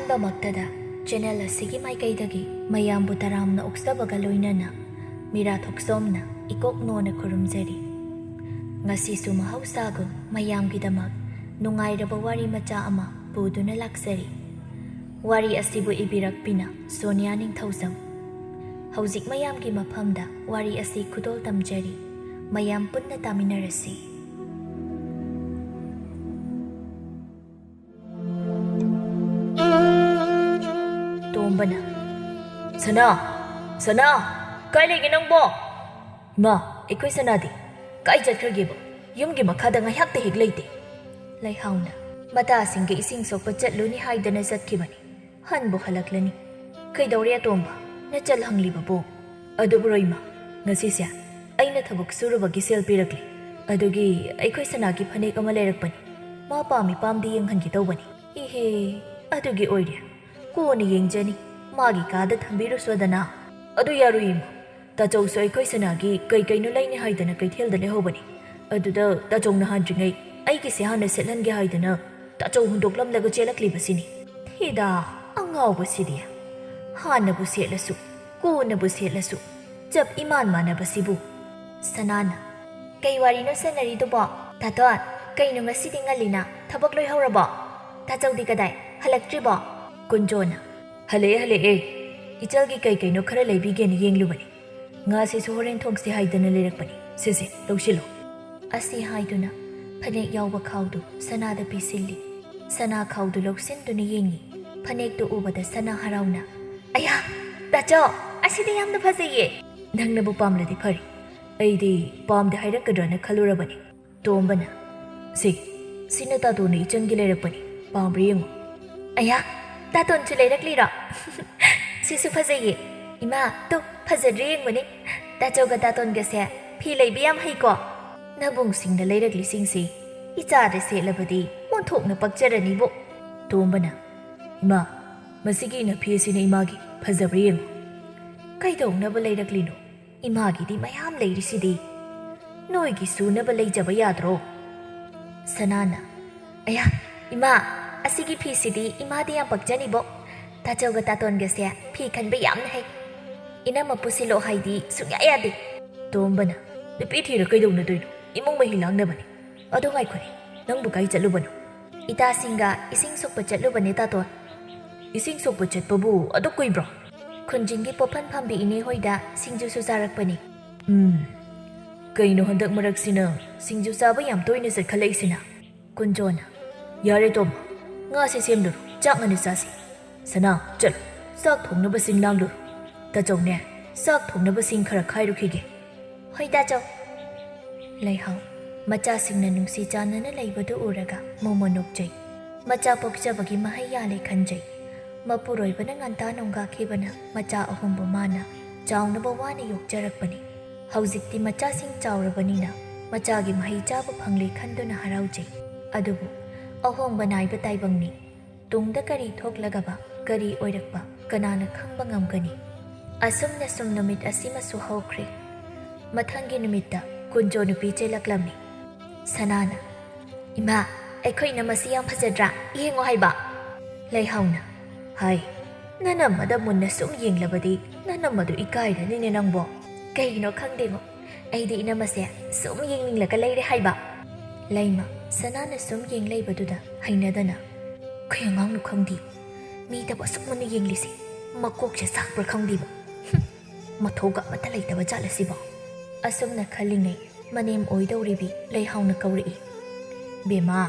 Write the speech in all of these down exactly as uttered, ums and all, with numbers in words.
ꯗꯃꯛꯇꯗ channel ꯑꯁꯤꯒꯤ ꯃꯥꯏꯀꯩꯗꯒꯤ ꯃꯌꯥꯝꯕꯨ ꯇꯔꯥꯝꯅ ꯑꯣꯛꯆꯕꯒ ꯂꯣꯏꯅꯅ ꯃꯤꯔꯥ ꯊꯣꯛꯆꯣꯝꯅ ꯏꯀꯣꯛ ꯅꯣꯟꯅ ꯈꯨꯔꯨꯝꯖꯔꯤ꯫ ꯉꯁꯤꯁꯨ ꯃꯍꯧꯁꯥꯒꯨꯝ ꯃꯌꯥꯝꯒꯤꯗꯃꯛ ꯅꯨꯡꯉꯥꯏꯔꯕ ꯋꯥꯔꯤ ꯃꯆꯥ ꯑꯃ ꯄꯨꯗꯨꯅ ꯂꯥꯛꯆꯔꯤ꯫ ꯋꯥꯔꯤ ꯑꯁꯤꯕꯨ ꯏꯕꯤꯔꯛꯄꯤꯅ ꯁꯣꯅꯤꯌꯥ ꯅꯤꯡꯊꯧꯖꯝ꯫ ꯍꯧꯖꯤꯛ ꯃꯌꯥꯝꯒꯤ ꯃꯐꯝꯗ ꯋꯥꯔꯤ ꯑꯁꯤ ꯈꯨꯗꯣꯜ ꯇꯝꯖꯔꯤ꯫ ꯃꯌꯥꯝ ꯄꯨꯟꯅ ꯇꯥꯃꯤꯟꯅꯔꯁꯤ꯫ ꯇꯣꯝꯕꯅ, "ꯁꯅꯥ! ꯁꯅꯥ! ꯀꯥꯏ ꯂꯩꯒꯦ ꯅꯪꯕꯣ?" "ꯏꯃꯥ, ꯑꯩꯈꯣꯏ ꯁꯅꯥꯗꯤ ꯀꯥꯏ ꯆꯠꯈ꯭ꯔꯒꯦꯕ? ꯌꯨꯝꯒꯤ ꯃꯈꯥꯗ ꯉꯥꯏꯍꯥꯛꯇ ꯍꯦꯛ ꯂꯩꯇꯦ꯫" ꯂꯩꯍꯥꯎꯅ, "ꯃꯇꯥꯁꯤꯡꯒ ꯏꯁꯤꯡ ꯁꯣꯛꯄ ꯆꯠꯂꯨꯅꯤ ꯍꯥꯏꯗꯅ ꯆꯠꯈꯤꯕꯅꯤ꯫ ꯍꯟꯕꯨ ꯍꯜꯂꯛꯂꯅꯤ꯫ ꯀꯩꯗꯧꯔꯦ ꯑꯇꯣꯝꯕ? ꯅꯆꯜ ꯍꯪꯂꯤꯕꯕꯨ?" "ꯑꯗꯨꯕꯨꯔꯣ ꯏꯃꯥ, ꯉꯁꯤꯁꯦ ꯑꯩꯅ ꯊꯕꯛ ꯁꯨꯔꯨꯕꯒꯤ ꯁꯦꯜ ꯄꯤꯔꯛꯂꯦ꯫ ꯑꯗꯨꯒꯤ ꯑꯩꯈꯣꯏ ꯁꯅꯥꯒꯤ ꯐꯅꯦꯛ ꯑꯃ ꯂꯩꯔꯛꯄꯅꯤ꯫ ꯃꯥ ꯄꯥꯝꯃꯤ ꯄꯥꯝꯗꯤ ꯌꯦꯡꯍꯟꯒꯦ ꯇꯧꯕꯅꯤ꯫" "ꯏꯍꯦ, ꯑꯗꯨꯒꯤ ꯑꯣꯏꯔꯦ꯫ ꯀꯣꯟꯅ ꯌꯦꯡꯖꯅꯤ꯫ ꯃꯥꯒꯤ ꯀꯥꯗ ꯊꯝꯕꯤꯔꯨꯁꯣꯗꯅ꯫" "ꯑꯗꯨ ꯌꯥꯔꯣꯏ ꯏꯃꯥ꯫ ꯇꯥꯆꯧꯁꯨ ꯑꯩꯈꯣꯏ ꯁꯅꯥꯒꯤ ꯀꯩ ꯀꯩꯅꯣ ꯂꯩꯅꯤ ꯍꯥꯏꯗꯅ ꯀꯩꯊꯦꯜꯗ ꯂꯩꯍꯧꯕꯅꯤ꯫ ꯑꯗꯨꯗ ꯇꯥꯆꯧ ꯅꯍꯥꯟꯗ꯭ꯔꯤꯉꯩ ꯑꯩꯒꯤꯁꯦ ꯍꯥꯟꯅ ꯁꯦꯠꯍꯟꯒꯦ ꯍꯥꯏꯗꯅ ꯇꯥꯆꯧ ꯍꯨꯟꯗꯣꯛꯂꯝꯂꯒ ꯆꯦꯜꯂꯛꯂꯤꯕꯁꯤꯅꯤ꯫" "ꯊꯤꯗꯥ, ꯑꯉꯥꯎꯕꯁꯤꯗꯤ꯫ ꯍꯥꯟꯅꯕꯨ ꯁꯦꯠꯂꯁꯨ, ꯀꯣꯟꯅꯕꯨ ꯁꯦꯠꯂꯁꯨ, ꯆꯞ ꯏꯃꯥꯟ ꯃꯥꯟꯅꯕꯁꯤꯕꯨ꯫" ꯁꯅꯥꯅ, "ꯀꯩ ꯋꯥꯔꯤꯅꯣ ꯁꯥꯟꯅꯔꯤꯗꯨꯕꯣ? ꯇꯥꯇꯣꯟ, ꯀꯩꯅꯣ ꯉꯁꯤꯗꯤ ꯉꯜꯂꯤꯅ? ꯊꯕꯛ ꯂꯣꯏꯍꯧꯔꯕꯣ? ꯇꯥꯆꯧꯗꯤ ꯀꯗꯥꯏ? ꯍꯜꯂꯛꯇ꯭ꯔꯤꯕꯣ?" ꯀꯨꯟꯖꯣꯅ, "ꯍꯜꯂꯛꯑꯦ, ꯍꯜꯂꯛꯑꯦ꯫ ꯏꯆꯜꯒꯤ ꯀꯩ ꯀꯩꯅꯣ ꯈꯔ ꯂꯩꯕꯤꯒꯦꯅ ꯌꯦꯡꯂꯨꯕꯅꯤ꯫ ꯉꯥꯁꯤꯁꯨ ꯍꯣꯔꯦꯟ ꯊꯣꯡꯁꯤ ꯍꯥꯏꯗꯅ ꯂꯩꯔꯛꯄꯅꯤ꯫ ꯁꯦ, ꯁꯦ, ꯂꯧꯁꯤꯜꯂꯣ꯫" ꯑꯁꯤ ꯍꯥꯏꯗꯨꯅ ꯐꯅꯦꯛ ꯌꯥꯎꯕ ꯈꯥꯎꯗꯨ ꯁꯅꯥꯗ ꯄꯤꯁꯤꯜꯂꯤ꯫ ꯁꯅꯥ ꯈꯥꯎꯗꯨ ꯂꯧꯁꯤꯟꯗꯨꯅ ꯌꯦꯡꯉꯤ꯫ ꯐꯅꯦꯛꯇꯨ ꯎꯕꯗ ꯁꯅꯥ ꯍꯔꯥꯎꯅ, "ꯑꯌꯥ! ꯇꯥꯆꯧ, ꯑꯁꯤꯗꯤ ꯌꯥꯝꯅ ꯐꯖꯩꯌꯦ!" "ꯅꯪꯅꯕꯨ ꯄꯥꯝꯂꯗꯤ ꯐꯔꯦ꯫ ꯑꯩꯗꯤ ꯄꯥꯝꯗꯦ ꯍꯥꯏꯔꯛꯀꯗ꯭ꯔꯅ ꯈꯜꯂꯨꯔꯕꯅꯤ꯫" ꯇꯣꯝꯕꯅ, "ꯁꯤ, ꯁꯤꯅ ꯇꯥꯇꯣꯟꯅ ꯏꯆꯟꯒꯤ ꯂꯩꯔꯛꯄꯅꯤ꯫ ꯄꯥꯝꯕ꯭ꯔꯥ ꯌꯦꯡꯉꯨ꯫" "ꯑꯌꯥ! ꯇꯥꯇꯣꯟꯁꯨ ꯂꯩꯔꯛꯂꯤꯔꯣ? ꯁꯤꯁꯨ ꯐꯖꯩꯌꯦ꯫ ꯏꯃꯥ, ꯇꯨ, ꯐꯖꯗ꯭ꯔꯥ ꯌꯦꯡꯉꯨꯅꯦ꯫ ꯇꯥꯆꯧꯒ ꯇꯥꯇꯣꯟꯒꯁꯦ ꯐꯤ ꯂꯩꯕ ꯌꯥꯝ ꯍꯩꯀꯣ꯫ ꯅꯕꯨꯡꯁꯤꯡꯅ ꯂꯩꯔꯛꯂꯤꯁꯤꯡꯁꯤ ꯏꯆꯥꯗ ꯁꯦꯠꯂꯕꯗꯤ ꯑꯣꯟꯊꯣꯛꯅ ꯄꯛꯆꯔꯅꯤꯕꯨ꯫" ꯇꯣꯝꯕꯅ, "ꯏꯃꯥ, ꯃꯁꯤꯒꯤ ꯏꯅꯐꯤ ꯑꯁꯤꯅ ꯏꯃꯥꯒꯤ꯫ ꯐꯖꯕ꯭ꯔꯥ ꯌꯦꯡꯉꯨ꯫" "ꯀꯩꯗꯧꯅꯕ ꯂꯩꯔꯛꯂꯤꯅꯣ? ꯏꯃꯥꯒꯤꯗꯤ ꯃꯌꯥꯝ ꯂꯩꯔꯤꯁꯤꯗꯤ꯫ ꯅꯣꯏꯒꯤ ꯁꯨꯅꯕ ꯂꯩꯖꯕ ꯌꯥꯗ꯭ꯔꯣ?" ꯁꯅꯥꯅ, "ꯑꯌꯥ, ꯏꯃꯥ, ꯁꯤꯒꯤ ꯐꯤꯁꯤꯗꯤ ꯏꯃꯥꯗꯤ ꯌꯥꯝ ꯄꯛꯆꯅꯤꯕꯣ꯫ ꯇꯥꯆꯧꯒ ꯇꯥꯇꯣꯟꯒꯁꯦ ꯐꯤ ꯈꯟꯕ ꯌꯥꯝꯅ ꯍꯩ꯫ ꯏꯅꯝꯃ ꯄꯨꯁꯤꯜꯂꯣ ꯍꯥꯏꯗꯤ ꯁꯨꯡꯌꯥ ꯌꯥꯗꯦ꯫ ꯇꯣꯝꯕꯅ, "ꯅꯨꯄꯤ ꯊꯤꯔ ꯀꯩꯗꯧꯅꯗꯣꯏꯅꯣ? ꯏꯃꯨꯡ ꯃꯍꯤ ꯂꯥꯡꯅꯕꯅꯤ꯫ ꯑꯗꯣ ꯉꯥꯏꯈꯣꯅꯦ, ꯅꯪꯕꯨ ꯀꯥꯏ ꯆꯠꯂꯨꯕꯅꯣ?" "ꯏꯇꯥꯁꯤꯡꯒ ꯏꯁꯤꯡ ꯁꯣꯛꯄ ꯆꯠꯂꯨꯕꯅꯦ ꯇꯥꯇꯣꯟ꯫" "ꯏꯁꯤꯡ ꯁꯣꯛꯄ ꯆꯠꯄꯕꯨ ꯑꯗꯨꯛ ꯀꯨꯏꯕ꯭ꯔꯣ?" "ꯈꯨꯟꯖꯤꯡꯒꯤ ꯄꯣꯠꯐꯝ ꯐꯝꯕꯤ ꯏꯅꯦ ꯍꯣꯏꯗ ꯁꯤꯡꯖꯨꯁꯨ ꯆꯥꯔꯛꯄꯅꯤ꯫" "ꯎꯝ, ꯀꯩꯅꯣ ꯍꯟꯗꯛ ꯃꯔꯛꯁꯤꯅ ꯁꯤꯡꯖꯨ ꯆꯥꯕ ꯌꯥꯝ ꯇꯣꯏꯅ ꯆꯠꯈꯠꯂꯛꯏꯁꯤꯅ?" ꯀꯨꯟꯖꯣꯅ, "ꯌꯥꯔꯦ ꯇꯣꯝꯕ, ꯉꯥꯁꯦ ꯁꯦꯝꯂꯨꯔꯣ, ꯆꯥꯛ ꯉꯟꯅ ꯆꯥꯁꯤ꯫ ꯁꯅꯥ, ꯆꯠꯂꯣ, ꯆꯥꯛ ꯊꯣꯡꯅꯕ ꯁꯤꯡ ꯂꯥꯡꯂꯨꯔꯣ꯫ ꯇꯥꯆꯧꯅꯦ, ꯆꯥꯛ ꯊꯣꯡꯅꯕ ꯁꯤꯡ ꯈꯔ ꯈꯥꯏꯔꯨꯈꯤꯒꯦ꯫" "ꯍꯣꯏ ꯇꯥꯆꯧ꯫" ꯂꯩꯍꯥꯎ ꯃꯆꯥꯁꯤꯡꯅ ꯅꯨꯡꯁꯤ ꯆꯥꯟꯅꯅ ꯂꯩꯕꯗꯨ ꯎꯔꯒ ꯃꯣꯃꯣ ꯅꯣꯛꯆꯩ꯫ ꯃꯆꯥ ꯄꯣꯛꯆꯕꯒꯤ ꯃꯍꯩ ꯌꯥꯜꯂꯦ ꯈꯟꯖꯩ꯫ ꯃꯄꯨꯔꯣꯏꯕꯅ ꯉꯟꯇꯥ ꯅꯣꯡꯒꯥꯈꯤꯕꯅ ꯃꯆꯥ ꯑꯍꯨꯝꯕꯨ ꯃꯥꯅ ꯆꯥꯎꯅꯕ ꯋꯥꯅ ꯌꯣꯛꯆꯔꯛꯄꯅꯤ꯫ ꯍꯧꯖꯤꯛꯇꯤ ꯃꯆꯥꯁꯤꯡ ꯆꯥꯎꯔꯕꯅꯤꯅ ꯃꯆꯥꯒꯤ ꯃꯍꯩ ꯆꯥꯕ ꯐꯪꯂꯦ ꯈꯟꯗꯨꯅ ꯍꯔꯥꯎꯖꯩ꯫ ꯑꯗꯨꯕꯨ ꯑꯍꯣꯡꯕ ꯅꯥꯏꯕ ꯇꯥꯏꯕꯪꯅꯤ꯫ ꯇꯨꯡꯗ ꯀꯔꯤ ꯊꯣꯛꯂꯒꯕ, ꯀꯔꯤ ꯑꯣꯏꯔꯛꯄ, ꯀꯅꯥꯅ ꯈꯪꯕ ꯉꯝꯒꯅꯤ? ꯑꯁꯨꯝꯅ ꯁꯨꯝ ꯅꯨꯃꯤꯠ ꯑꯁꯤꯃꯁꯨ ꯍꯧꯈ꯭ꯔꯦ꯫ ꯃꯊꯪꯒꯤ ꯅꯨꯃꯤꯠꯇ ꯀꯨꯟꯖꯣ ꯅꯨꯄꯤ ꯆꯦꯜꯂꯛꯂꯝꯃꯤ꯫ ꯁꯅꯥꯅ, "ꯏꯃꯥ, ꯑꯩꯈꯣꯏ ꯏꯅꯝꯃꯁꯤ ꯌꯥꯝ ꯐꯖꯗ꯭ꯔꯥ? ꯌꯦꯡꯉꯣ ꯍꯥꯏꯕ꯫" ꯂꯩꯍꯥꯎꯅ, "ꯍꯥꯏ, ꯅꯅꯝꯃꯗ ꯃꯨꯟꯅ ꯁꯨꯝ ꯌꯦꯡꯂꯕꯗꯤ ꯅꯅꯝꯃꯗꯨ ꯏꯀꯥꯏꯔꯅꯤꯅꯦ ꯅꯪꯕꯣ꯫" "ꯀꯩꯒꯤꯅꯣ ꯈꯪꯗꯦꯉꯣ, ꯑꯩꯗꯤ ꯏꯅꯝꯃꯁꯦ ꯁꯨꯝ ꯌꯦꯡꯅꯤꯡꯂꯒ ꯂꯩꯔꯦ ꯍꯥꯏꯕ꯫" ꯂꯩꯃ, ꯁꯅꯥꯅ ꯁꯨꯝ ꯌꯦꯡ ꯂꯩꯕꯗꯨꯗ ꯍꯩꯅꯗꯅ, "ꯀꯩ ꯑꯉꯥꯡꯅꯣ ꯈꯪꯗꯦ, ꯃꯤꯗꯕꯨ ꯑꯁꯨꯛ ꯃꯨꯟꯅ ꯌꯦꯡꯂꯤꯁꯦ, ꯃꯀꯣꯛꯁꯦ ꯆꯥꯛꯄ꯭ꯔꯥ ꯈꯪꯗꯦꯕ꯫ ꯍꯨꯝ, ꯃꯊꯧꯒ ꯑꯃꯠꯇ ꯂꯩꯇꯕ ꯖꯥꯠꯂ ꯁꯤꯕꯣ?" ꯑꯁꯨꯝꯅ ꯈꯜꯂꯤꯉꯩ ꯃꯅꯦꯝ ꯑꯣꯏꯗꯧꯔꯤꯕꯤ ꯂꯩꯍꯥꯎꯅ ꯀꯧꯔꯛꯏ, "ꯕꯦꯝꯃ,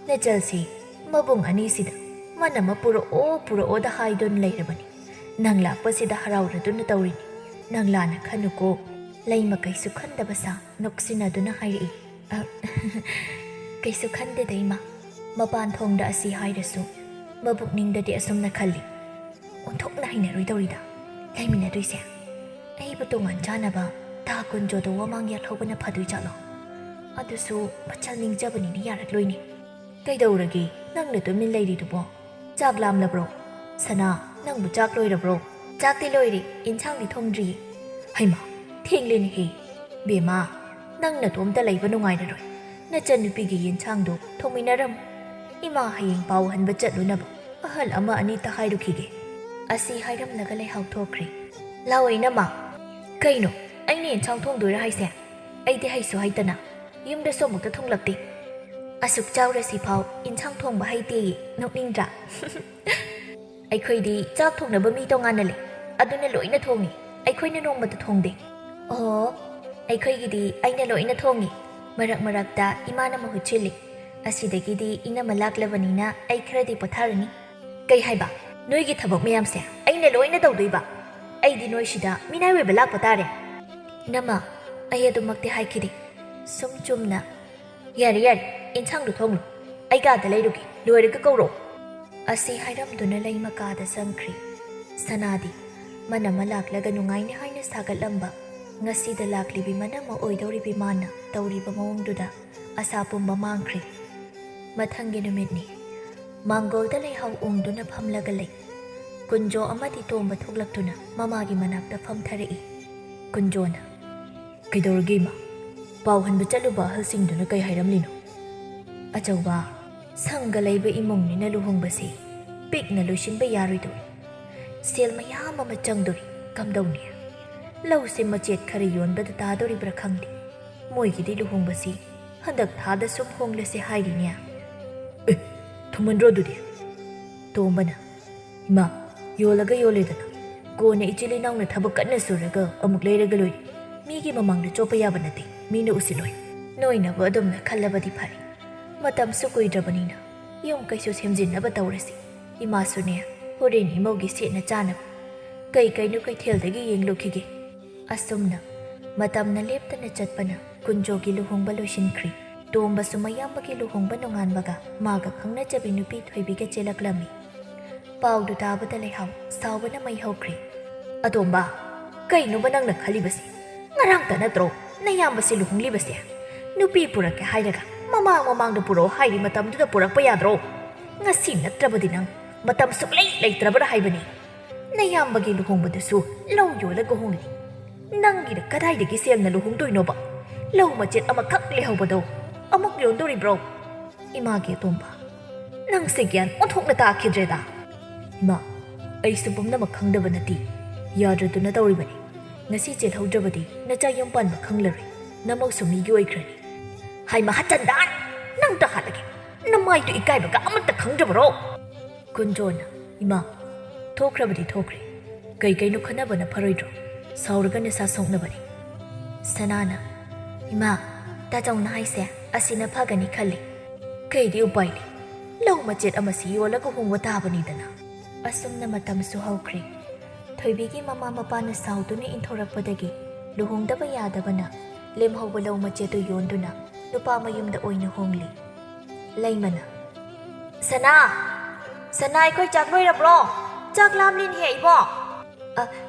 ꯅꯆꯜꯁꯤ ꯃꯕꯨꯡ ꯑꯅꯤꯁꯤꯗ ꯃꯅꯝ ꯑꯃ ꯄꯨꯔꯛꯑꯣ, ꯄꯨꯔꯛꯑꯣꯗ ꯍꯥꯏꯗꯨꯅ ꯂꯩꯔꯕꯅꯤ꯫ ꯅꯪ ꯂꯥꯛꯄꯁꯤꯗ ꯍꯔꯥꯎꯔꯗꯨꯅ ꯇꯧꯔꯤꯅꯤ꯫ ꯅꯪ ꯂꯥꯟꯅ ꯈꯟꯅꯨꯀꯣ꯫" ꯂꯩꯃ ꯀꯩꯁꯨ ꯈꯟꯗꯕ ꯁꯥ ꯅꯣꯛꯁꯤꯟꯅꯗꯨꯅ ꯍꯥꯏꯔꯛꯏ, "ꯑ, ꯀꯩꯁꯨ ꯈꯟꯗꯦꯗ ꯏꯃꯥ꯫ ꯃꯄꯥꯟ ꯊꯣꯡꯗ ꯑꯁꯤ ꯍꯥꯏꯔꯁꯨ ꯃꯕꯨꯛꯅꯤꯡꯗꯗꯤ ꯑꯁꯨꯝꯅ ꯈꯜꯂꯤ, ꯑꯣꯟꯊꯣꯛꯅ ꯍꯩꯅꯔꯣꯏꯗꯧꯔꯤꯗ ꯂꯩꯃꯤꯟꯅꯗꯣꯏꯁꯦ꯫ ꯑꯩꯕꯨ ꯇꯣꯉꯥꯟ ꯆꯥꯅꯕ ꯇꯥ ꯀꯨꯟꯖꯣꯗꯣ ꯋꯥꯃꯥꯡ ꯌꯥꯜꯍꯧꯕꯅ ꯐꯗꯣꯏ ꯖꯥꯠꯂꯣ? ꯑꯗꯨꯁꯨ ꯃꯆꯜ ꯅꯤꯡꯖꯕꯅꯤꯅ ꯌꯥꯔꯛꯂꯣꯏꯅꯦ꯫ ꯀꯩꯗꯧꯔꯒꯦ ꯅꯪꯅ ꯇꯨꯃꯤꯟ ꯂꯩꯔꯤꯗꯨꯕꯣ? ꯆꯥꯛ ꯂꯥꯝꯂꯕ꯭ꯔꯣ? ꯁꯅꯥ, ꯅꯪꯕꯨ ꯆꯥꯛ ꯂꯣꯏꯔꯕ꯭ꯔꯣ?" "ꯆꯥꯛꯇꯤ ꯂꯣꯏꯔꯦ, ꯏꯟꯁꯥꯡꯗꯤ ꯊꯣꯡꯗ꯭ꯔꯤꯌꯦ꯫" "ꯍꯩꯃꯥ, ꯊꯦꯡꯂꯦꯅꯦꯍꯦ꯫ ꯕꯦꯝꯃ, ꯅꯪ ꯅꯇꯣꯝꯇ ꯂꯩꯕ ꯅꯨꯡꯉꯥꯏꯔꯔꯣꯏ꯫ ꯅꯆꯟꯅꯨꯄꯤꯒꯤ ꯌꯦꯟꯁꯥꯡꯗꯣ ꯊꯣꯡꯃꯤꯟꯅꯔꯝꯃꯨ꯫" "ꯏꯃꯥ ꯍꯌꯦꯡ ꯄꯥꯎ ꯍꯟꯕ ꯆꯠꯂꯨꯅꯕ ꯑꯍꯜ ꯑꯃ ꯑꯅꯤꯇ ꯍꯥꯏꯔꯨꯈꯤꯒꯦ"꯫ ꯑꯁꯤ ꯍꯥꯏꯔꯝꯂꯒ ꯂꯩꯍꯥꯎ ꯊꯣꯛꯈ꯭ꯔꯦ꯫ "ꯂꯥꯛꯑꯣ ꯏꯅꯝꯃ꯫ ꯀꯩꯅꯣ, ꯑꯩꯅ ꯏꯟꯁꯥꯡ ꯊꯣꯡꯗꯣꯏꯔꯥ ꯍꯥꯏꯁꯦ? ꯑꯩꯗꯤ ꯍꯩꯁꯨ ꯍꯩꯇꯅ ꯌꯨꯝꯗꯁꯨ ꯑꯃꯨꯛꯇ ꯊꯣꯡꯂꯛꯇꯦ꯫ ꯑꯁꯨꯛ ꯆꯥꯎꯔꯁꯤꯐꯥꯎ ꯏꯟꯁꯥꯡ ꯊꯣꯡꯕ ꯍꯩꯇꯦꯌꯦ, ꯅꯣꯛꯅꯤꯡꯗ꯭ꯔꯥ?" "ꯑꯩꯈꯣꯏꯗꯤ ꯆꯥꯛ ꯊꯣꯡꯅꯕ ꯃꯤ ꯇꯣꯉꯥꯟꯅ ꯂꯩ, ꯑꯗꯨꯅ ꯂꯣꯏꯅ ꯊꯣꯡꯉꯤ꯫ ꯑꯩꯈꯣꯏꯅ ꯅꯣꯡꯃꯇ ꯊꯣꯡꯗꯦ"꯫ "ꯑꯣ, ꯑꯩꯈꯣꯏꯒꯤꯗꯤ ꯑꯩꯅ ꯂꯣꯏꯅ ꯊꯣꯡꯉꯤ꯫ ꯃꯔꯛ ꯃꯔꯛꯇ ꯏꯃꯥꯅ ꯃꯍꯨꯠ ꯁꯤꯜꯂꯤ꯫ ꯑꯁꯤꯗꯒꯤꯗꯤ ꯏꯅꯝꯃ ꯂꯥꯛꯂꯕꯅꯤꯅ ꯑꯩ ꯈꯔꯗꯤ ꯄꯣꯊꯥꯔꯅꯤ"꯫ "ꯀꯩ ꯍꯥꯏꯕ? ꯅꯣꯏꯒꯤ ꯊꯕꯛ ꯃꯌꯥꯝꯁꯦ ꯑꯩꯅ ꯂꯣꯏꯅ ꯇꯧꯗꯣꯏꯕ? ꯑꯩꯗꯤ ꯅꯣꯏꯁꯤꯗ ꯃꯤꯅꯥꯏ ꯑꯣꯏꯕ ꯂꯥꯛꯄ ꯇꯥꯔꯦ"꯫ "ꯏꯅꯝꯃ, ꯑꯩ ꯑꯗꯨꯃꯛꯇꯤ ꯍꯥꯏꯈꯤꯗꯦ꯫ ꯁꯨꯝ ꯆꯨꯝꯅ"꯫ "ꯌꯥꯔꯦ, ꯌꯥꯔꯦ, ꯏꯟꯁꯥꯡꯗꯣ ꯊꯣꯡꯂꯣ꯫ ꯑꯩ ꯀꯥꯗ ꯂꯩꯔꯨꯒꯦ, ꯂꯣꯏꯔꯒ ꯀꯧꯔꯛꯑꯣ"꯫ ꯑꯁꯤ ꯍꯥꯏꯔꯝꯗꯨꯅ ꯂꯩꯃ ꯀꯥꯗ ꯆꯪꯈ꯭ꯔꯦ꯫ ꯁꯅꯥꯗꯤ ꯃꯅꯝꯃ ꯂꯥꯛꯂꯒ ꯅꯨꯡꯉꯥꯏꯅꯤ ꯍꯥꯏꯅ ꯁꯥꯒꯠꯂꯝꯕ, ꯉꯁꯤꯗ ꯂꯥꯛꯂꯤꯕꯤ ꯃꯅꯝꯃ ꯑꯣꯏꯗꯧꯔꯤꯕꯤ ꯃꯥꯅ ꯇꯧꯔꯤꯕ ꯃꯑꯣꯡꯗꯨꯗ ꯑꯁꯥ ꯄꯨꯝꯕ ꯃꯥꯡꯈ꯭ꯔꯦ꯫ ꯃꯊꯪꯒꯤ ꯅꯨꯃꯤꯠꯅꯤ꯫ ꯃꯥꯡꯒꯣꯜꯗ ꯂꯩꯍꯥꯎ ꯎꯪꯗꯨꯅ ꯐꯝꯂꯒ ꯂꯩ꯫ ꯀꯨꯟꯖꯣ ꯑꯃꯗꯤ ꯇꯣꯝꯕ ꯊꯣꯛꯂꯛꯇꯨꯅ ꯃꯃꯥꯒꯤ ꯃꯅꯥꯛꯇ ꯐꯝꯊꯔꯛꯏ꯫ ꯀꯨꯟꯖꯣꯅ, "ꯀꯩꯗꯧꯔꯒꯦ ꯏꯃꯥ? ꯄꯥꯎ ꯍꯟꯕ ꯆꯠꯂꯨꯕ ꯑꯍꯜꯁꯤꯡꯗꯨꯅ ꯀꯩ ꯍꯥꯏꯔꯝꯂꯤꯅꯣ?" "ꯑꯆꯧꯕ, ꯁꯪꯒ ꯂꯩꯕ ꯏꯃꯨꯡꯅꯤꯅ ꯂꯨꯍꯣꯡꯕꯁꯤ ꯄꯤꯛꯅ ꯂꯣꯏꯁꯤꯟꯕ ꯌꯥꯔꯣꯏꯗꯧꯔꯤ꯫ ꯁꯦꯜ ꯃꯌꯥꯝ ꯑꯃ ꯆꯪꯗꯣꯔꯤ, ꯀꯝꯗꯧꯅꯤ? ꯂꯧꯁꯦ ꯃꯆꯦꯠ ꯈꯔ ꯌꯣꯟꯕꯗ ꯇꯥꯗꯣꯔꯤꯕ꯭ꯔꯥ ꯈꯪꯗꯦ꯫ ꯃꯣꯏꯒꯤꯗꯤ ꯂꯨꯍꯣꯡꯕꯁꯤ ꯍꯟꯗꯛ ꯊꯥꯗ ꯁꯨꯝ ꯍꯣꯡꯂꯁꯦ ꯍꯥꯏꯔꯤꯅꯦ"꯫ "ꯑꯦ, ꯊꯨꯃꯟꯗ꯭ꯔꯣ ꯑꯗꯨꯗꯤ?" ꯇꯣꯝꯕꯅ, "ꯏꯃꯥ, ꯌꯣꯜꯂꯒ ꯌꯣꯜꯂꯦꯗꯅ, ꯀꯣꯟꯅ ꯏꯆꯤꯜ ꯏꯅꯥꯎꯅ ꯊꯕꯛ ꯀꯟꯅ ꯁꯨꯔꯒ ꯑꯃꯨꯛ ꯂꯩꯔꯒ ꯂꯣꯏꯔꯦ꯫ ꯃꯤꯒꯤ ꯃꯃꯥꯡꯗ ꯆꯣꯞꯄ ꯌꯥꯕ ꯅꯠꯇꯦ, ꯃꯤꯅ ꯎꯁꯤꯠꯂꯣꯏ"꯫ "ꯅꯣꯏꯅꯕꯨ ꯑꯗꯨꯝꯅ ꯈꯜꯂꯕꯗꯤ ꯐꯔꯦ꯫ ꯃꯇꯝꯁꯨ ꯀꯨꯏꯗ꯭ꯔꯕꯅꯤꯅ ꯌꯨꯝ ꯀꯩꯁꯨ ꯁꯦꯝꯖꯤꯟꯅꯕ ꯇꯧꯔꯁꯤ꯫ ꯏꯃꯥꯁꯨꯅꯦ, ꯍꯣꯔꯦꯟ ꯏꯃꯧꯒꯤ ꯁꯦꯠꯅ ꯆꯥꯅꯕ ꯀꯩ ꯀꯩꯅꯣ ꯀꯩꯊꯦꯜꯗꯒꯤ ꯌꯦꯡꯂꯨꯈꯤꯒꯦ"꯫ ꯑꯁꯨꯝꯅ ꯃꯇꯝꯅ ꯂꯦꯞꯇꯅ ꯆꯠꯄꯅ ꯀꯨꯟꯖꯣꯒꯤ ꯂꯨꯍꯣꯡꯕ ꯂꯣꯏꯁꯤꯟꯈ꯭ꯔꯤ꯫ ꯇꯣꯝꯕꯁꯨ ꯃꯌꯥꯝꯕꯒꯤ ꯂꯨꯍꯣꯡꯕ ꯅꯣꯡꯉꯥꯟꯕꯒ ꯃꯥꯒ ꯈꯪꯅꯖꯕꯤ ꯅꯨꯄꯤ ꯊꯣꯏꯕꯤꯒ ꯆꯦꯜꯂꯛꯂꯝꯃꯤ꯫ ꯄꯥꯎꯗꯨ ꯇꯥꯕꯗ ꯂꯩꯍꯥꯎ ꯁꯥꯎꯕꯅ ꯃꯩ ꯍꯧꯈ꯭ꯔꯦ꯫ "ꯑꯇꯣꯝꯕ, ꯀꯩꯅꯣꯕ ꯅꯪꯅ ꯈꯜꯂꯤꯕꯁꯤ? ꯉꯔꯥꯡꯇ ꯅꯠꯇ꯭ꯔꯣ ꯅꯌꯥꯝꯕꯁꯤ ꯂꯨꯍꯣꯡꯂꯤꯕꯁꯦ? ꯅꯨꯄꯤ ꯄꯨꯔꯛꯀꯦ ꯍꯥꯏꯔꯒ ꯃꯃꯥꯡ ꯃꯃꯥꯡꯗ ꯄꯨꯔꯛꯑꯣ ꯍꯥꯏꯔꯤ ꯃꯇꯝꯗꯨꯗ ꯄꯨꯔꯛꯄ ꯌꯥꯗ꯭ꯔꯣ? ꯉꯁꯤ ꯅꯠꯇ꯭ꯔꯕꯗꯤ ꯅꯪ ꯃꯇꯝ ꯁꯨꯛꯂꯩ ꯂꯩꯇ꯭ꯔꯕ꯭ꯔꯥ ꯍꯥꯏꯕꯅꯤ꯫ ꯅꯌꯥꯝꯕꯒꯤ ꯂꯨꯍꯣꯡꯕꯗꯨꯁꯨ ꯂꯧ ꯌꯣꯜꯂꯒ ꯍꯣꯡꯂꯤ꯫ ꯅꯪꯒꯤꯅ ꯀꯗꯥꯏꯗꯒꯤ ꯁꯦꯜꯅ ꯂꯨꯍꯣꯡꯗꯣꯏꯅꯣꯕ? ꯂꯧ ꯃꯆꯦꯠ ꯑꯃꯈꯛ ꯂꯩꯍꯧꯕꯗꯣ ꯑꯃꯨꯛ ꯌꯣꯟꯗꯣꯔꯤꯕ꯭ꯔꯣ?" "ꯏꯃꯥꯒꯤ ꯑꯇꯣꯝꯕ, ꯅꯪꯁꯦ ꯒ꯭ꯌꯥꯟ ꯑꯣꯟꯊꯣꯛꯅ ꯇꯥꯈꯤꯗ꯭ꯔꯦꯗ꯫ ꯏꯃꯥ, ꯑꯩꯁꯨ ꯄꯨꯝꯅꯃꯛ ꯈꯪꯗꯕ ꯅꯠꯇꯦ꯫ ꯌꯥꯗ꯭ꯔꯗꯨꯅ ꯇꯧꯔꯤꯕꯅꯤ꯫ ꯉꯁꯤ ꯆꯦꯜꯍꯧꯗ꯭ꯔꯕꯗꯤ ꯅꯆꯥ ꯌꯨꯝ ꯄꯥꯟꯕ ꯈꯪꯂꯔꯣꯏ꯫ ꯅꯃꯛꯁꯨ ꯃꯤꯒꯤ ꯑꯣꯏꯈ꯭ꯔꯅꯤ꯫ ꯍꯥꯏꯃ ꯍꯆꯟꯗꯥꯟ! ꯅꯪ ꯇꯥꯍꯜꯂꯒꯦ꯫ ꯅꯃꯥꯏꯗꯨ ꯏꯀꯥꯏꯕꯒ ꯑꯃꯠꯇ ꯈꯪꯗ꯭ꯔꯕꯔꯣ? ꯀꯨꯟꯖꯣꯅ, ꯏꯃꯥ, ꯊꯣꯛꯈ꯭ꯔꯕꯗꯤ ꯊꯣꯛꯈ꯭ꯔꯦ꯫ ꯀꯩ ꯀꯩꯅꯣ ꯈꯟꯅꯕꯅ ꯐꯔꯣꯏꯗ꯭ꯔꯣ? ꯁꯥꯎꯔꯒ ꯅꯁꯥ ꯁꯣꯛꯅꯕꯅꯤ꯫ ꯁꯅꯥꯅ, ꯏꯃꯥ, ꯇꯥꯆꯧꯅ ꯍꯥꯏꯁꯦ ꯑꯁꯤꯅ ꯐꯒꯅꯤ ꯈꯜꯂꯤ꯫ ꯀꯩꯗꯤ ꯎꯄꯥꯏ ꯂꯩ? ꯂꯧ ꯃꯆꯦꯠ ꯑꯃꯁꯤ ꯌꯣꯜꯂꯒ ꯍꯣꯡꯕ ꯇꯥꯕꯅꯤꯗꯅ꯫ ꯑꯁꯨꯝꯅ ꯃꯇꯝꯁꯨ ꯍꯧꯈ꯭ꯔꯦ꯫ ꯊꯣꯏꯕꯤꯒꯤ ꯃꯃꯥ ꯃꯄꯥꯅ ꯁꯥꯎꯗꯨꯅ ꯏꯟꯊꯣꯔꯛꯄꯗꯒꯤ ꯂꯨꯍꯣꯡꯗꯕ ꯌꯥꯗꯕꯅ ꯂꯦꯝꯍꯧꯕ ꯂꯧ ꯃꯆꯦꯠꯇꯨ ꯌꯣꯟꯗꯨꯅ ꯅꯨꯄꯥ ꯃꯌꯨꯝꯗ ꯑꯣꯏꯅ ꯍꯣꯡꯂꯤ꯫ ꯂꯩꯃꯅ, ꯁꯅꯥ! ꯁꯅꯥ, ꯑꯩꯈꯣꯏ ꯆꯥꯛ ꯂꯣꯏꯔꯕ꯭ꯔꯣ? ꯆꯥꯛ ꯂꯥꯝꯂꯤꯅꯦꯍꯦ ꯏꯕꯣ꯫ ꯑ,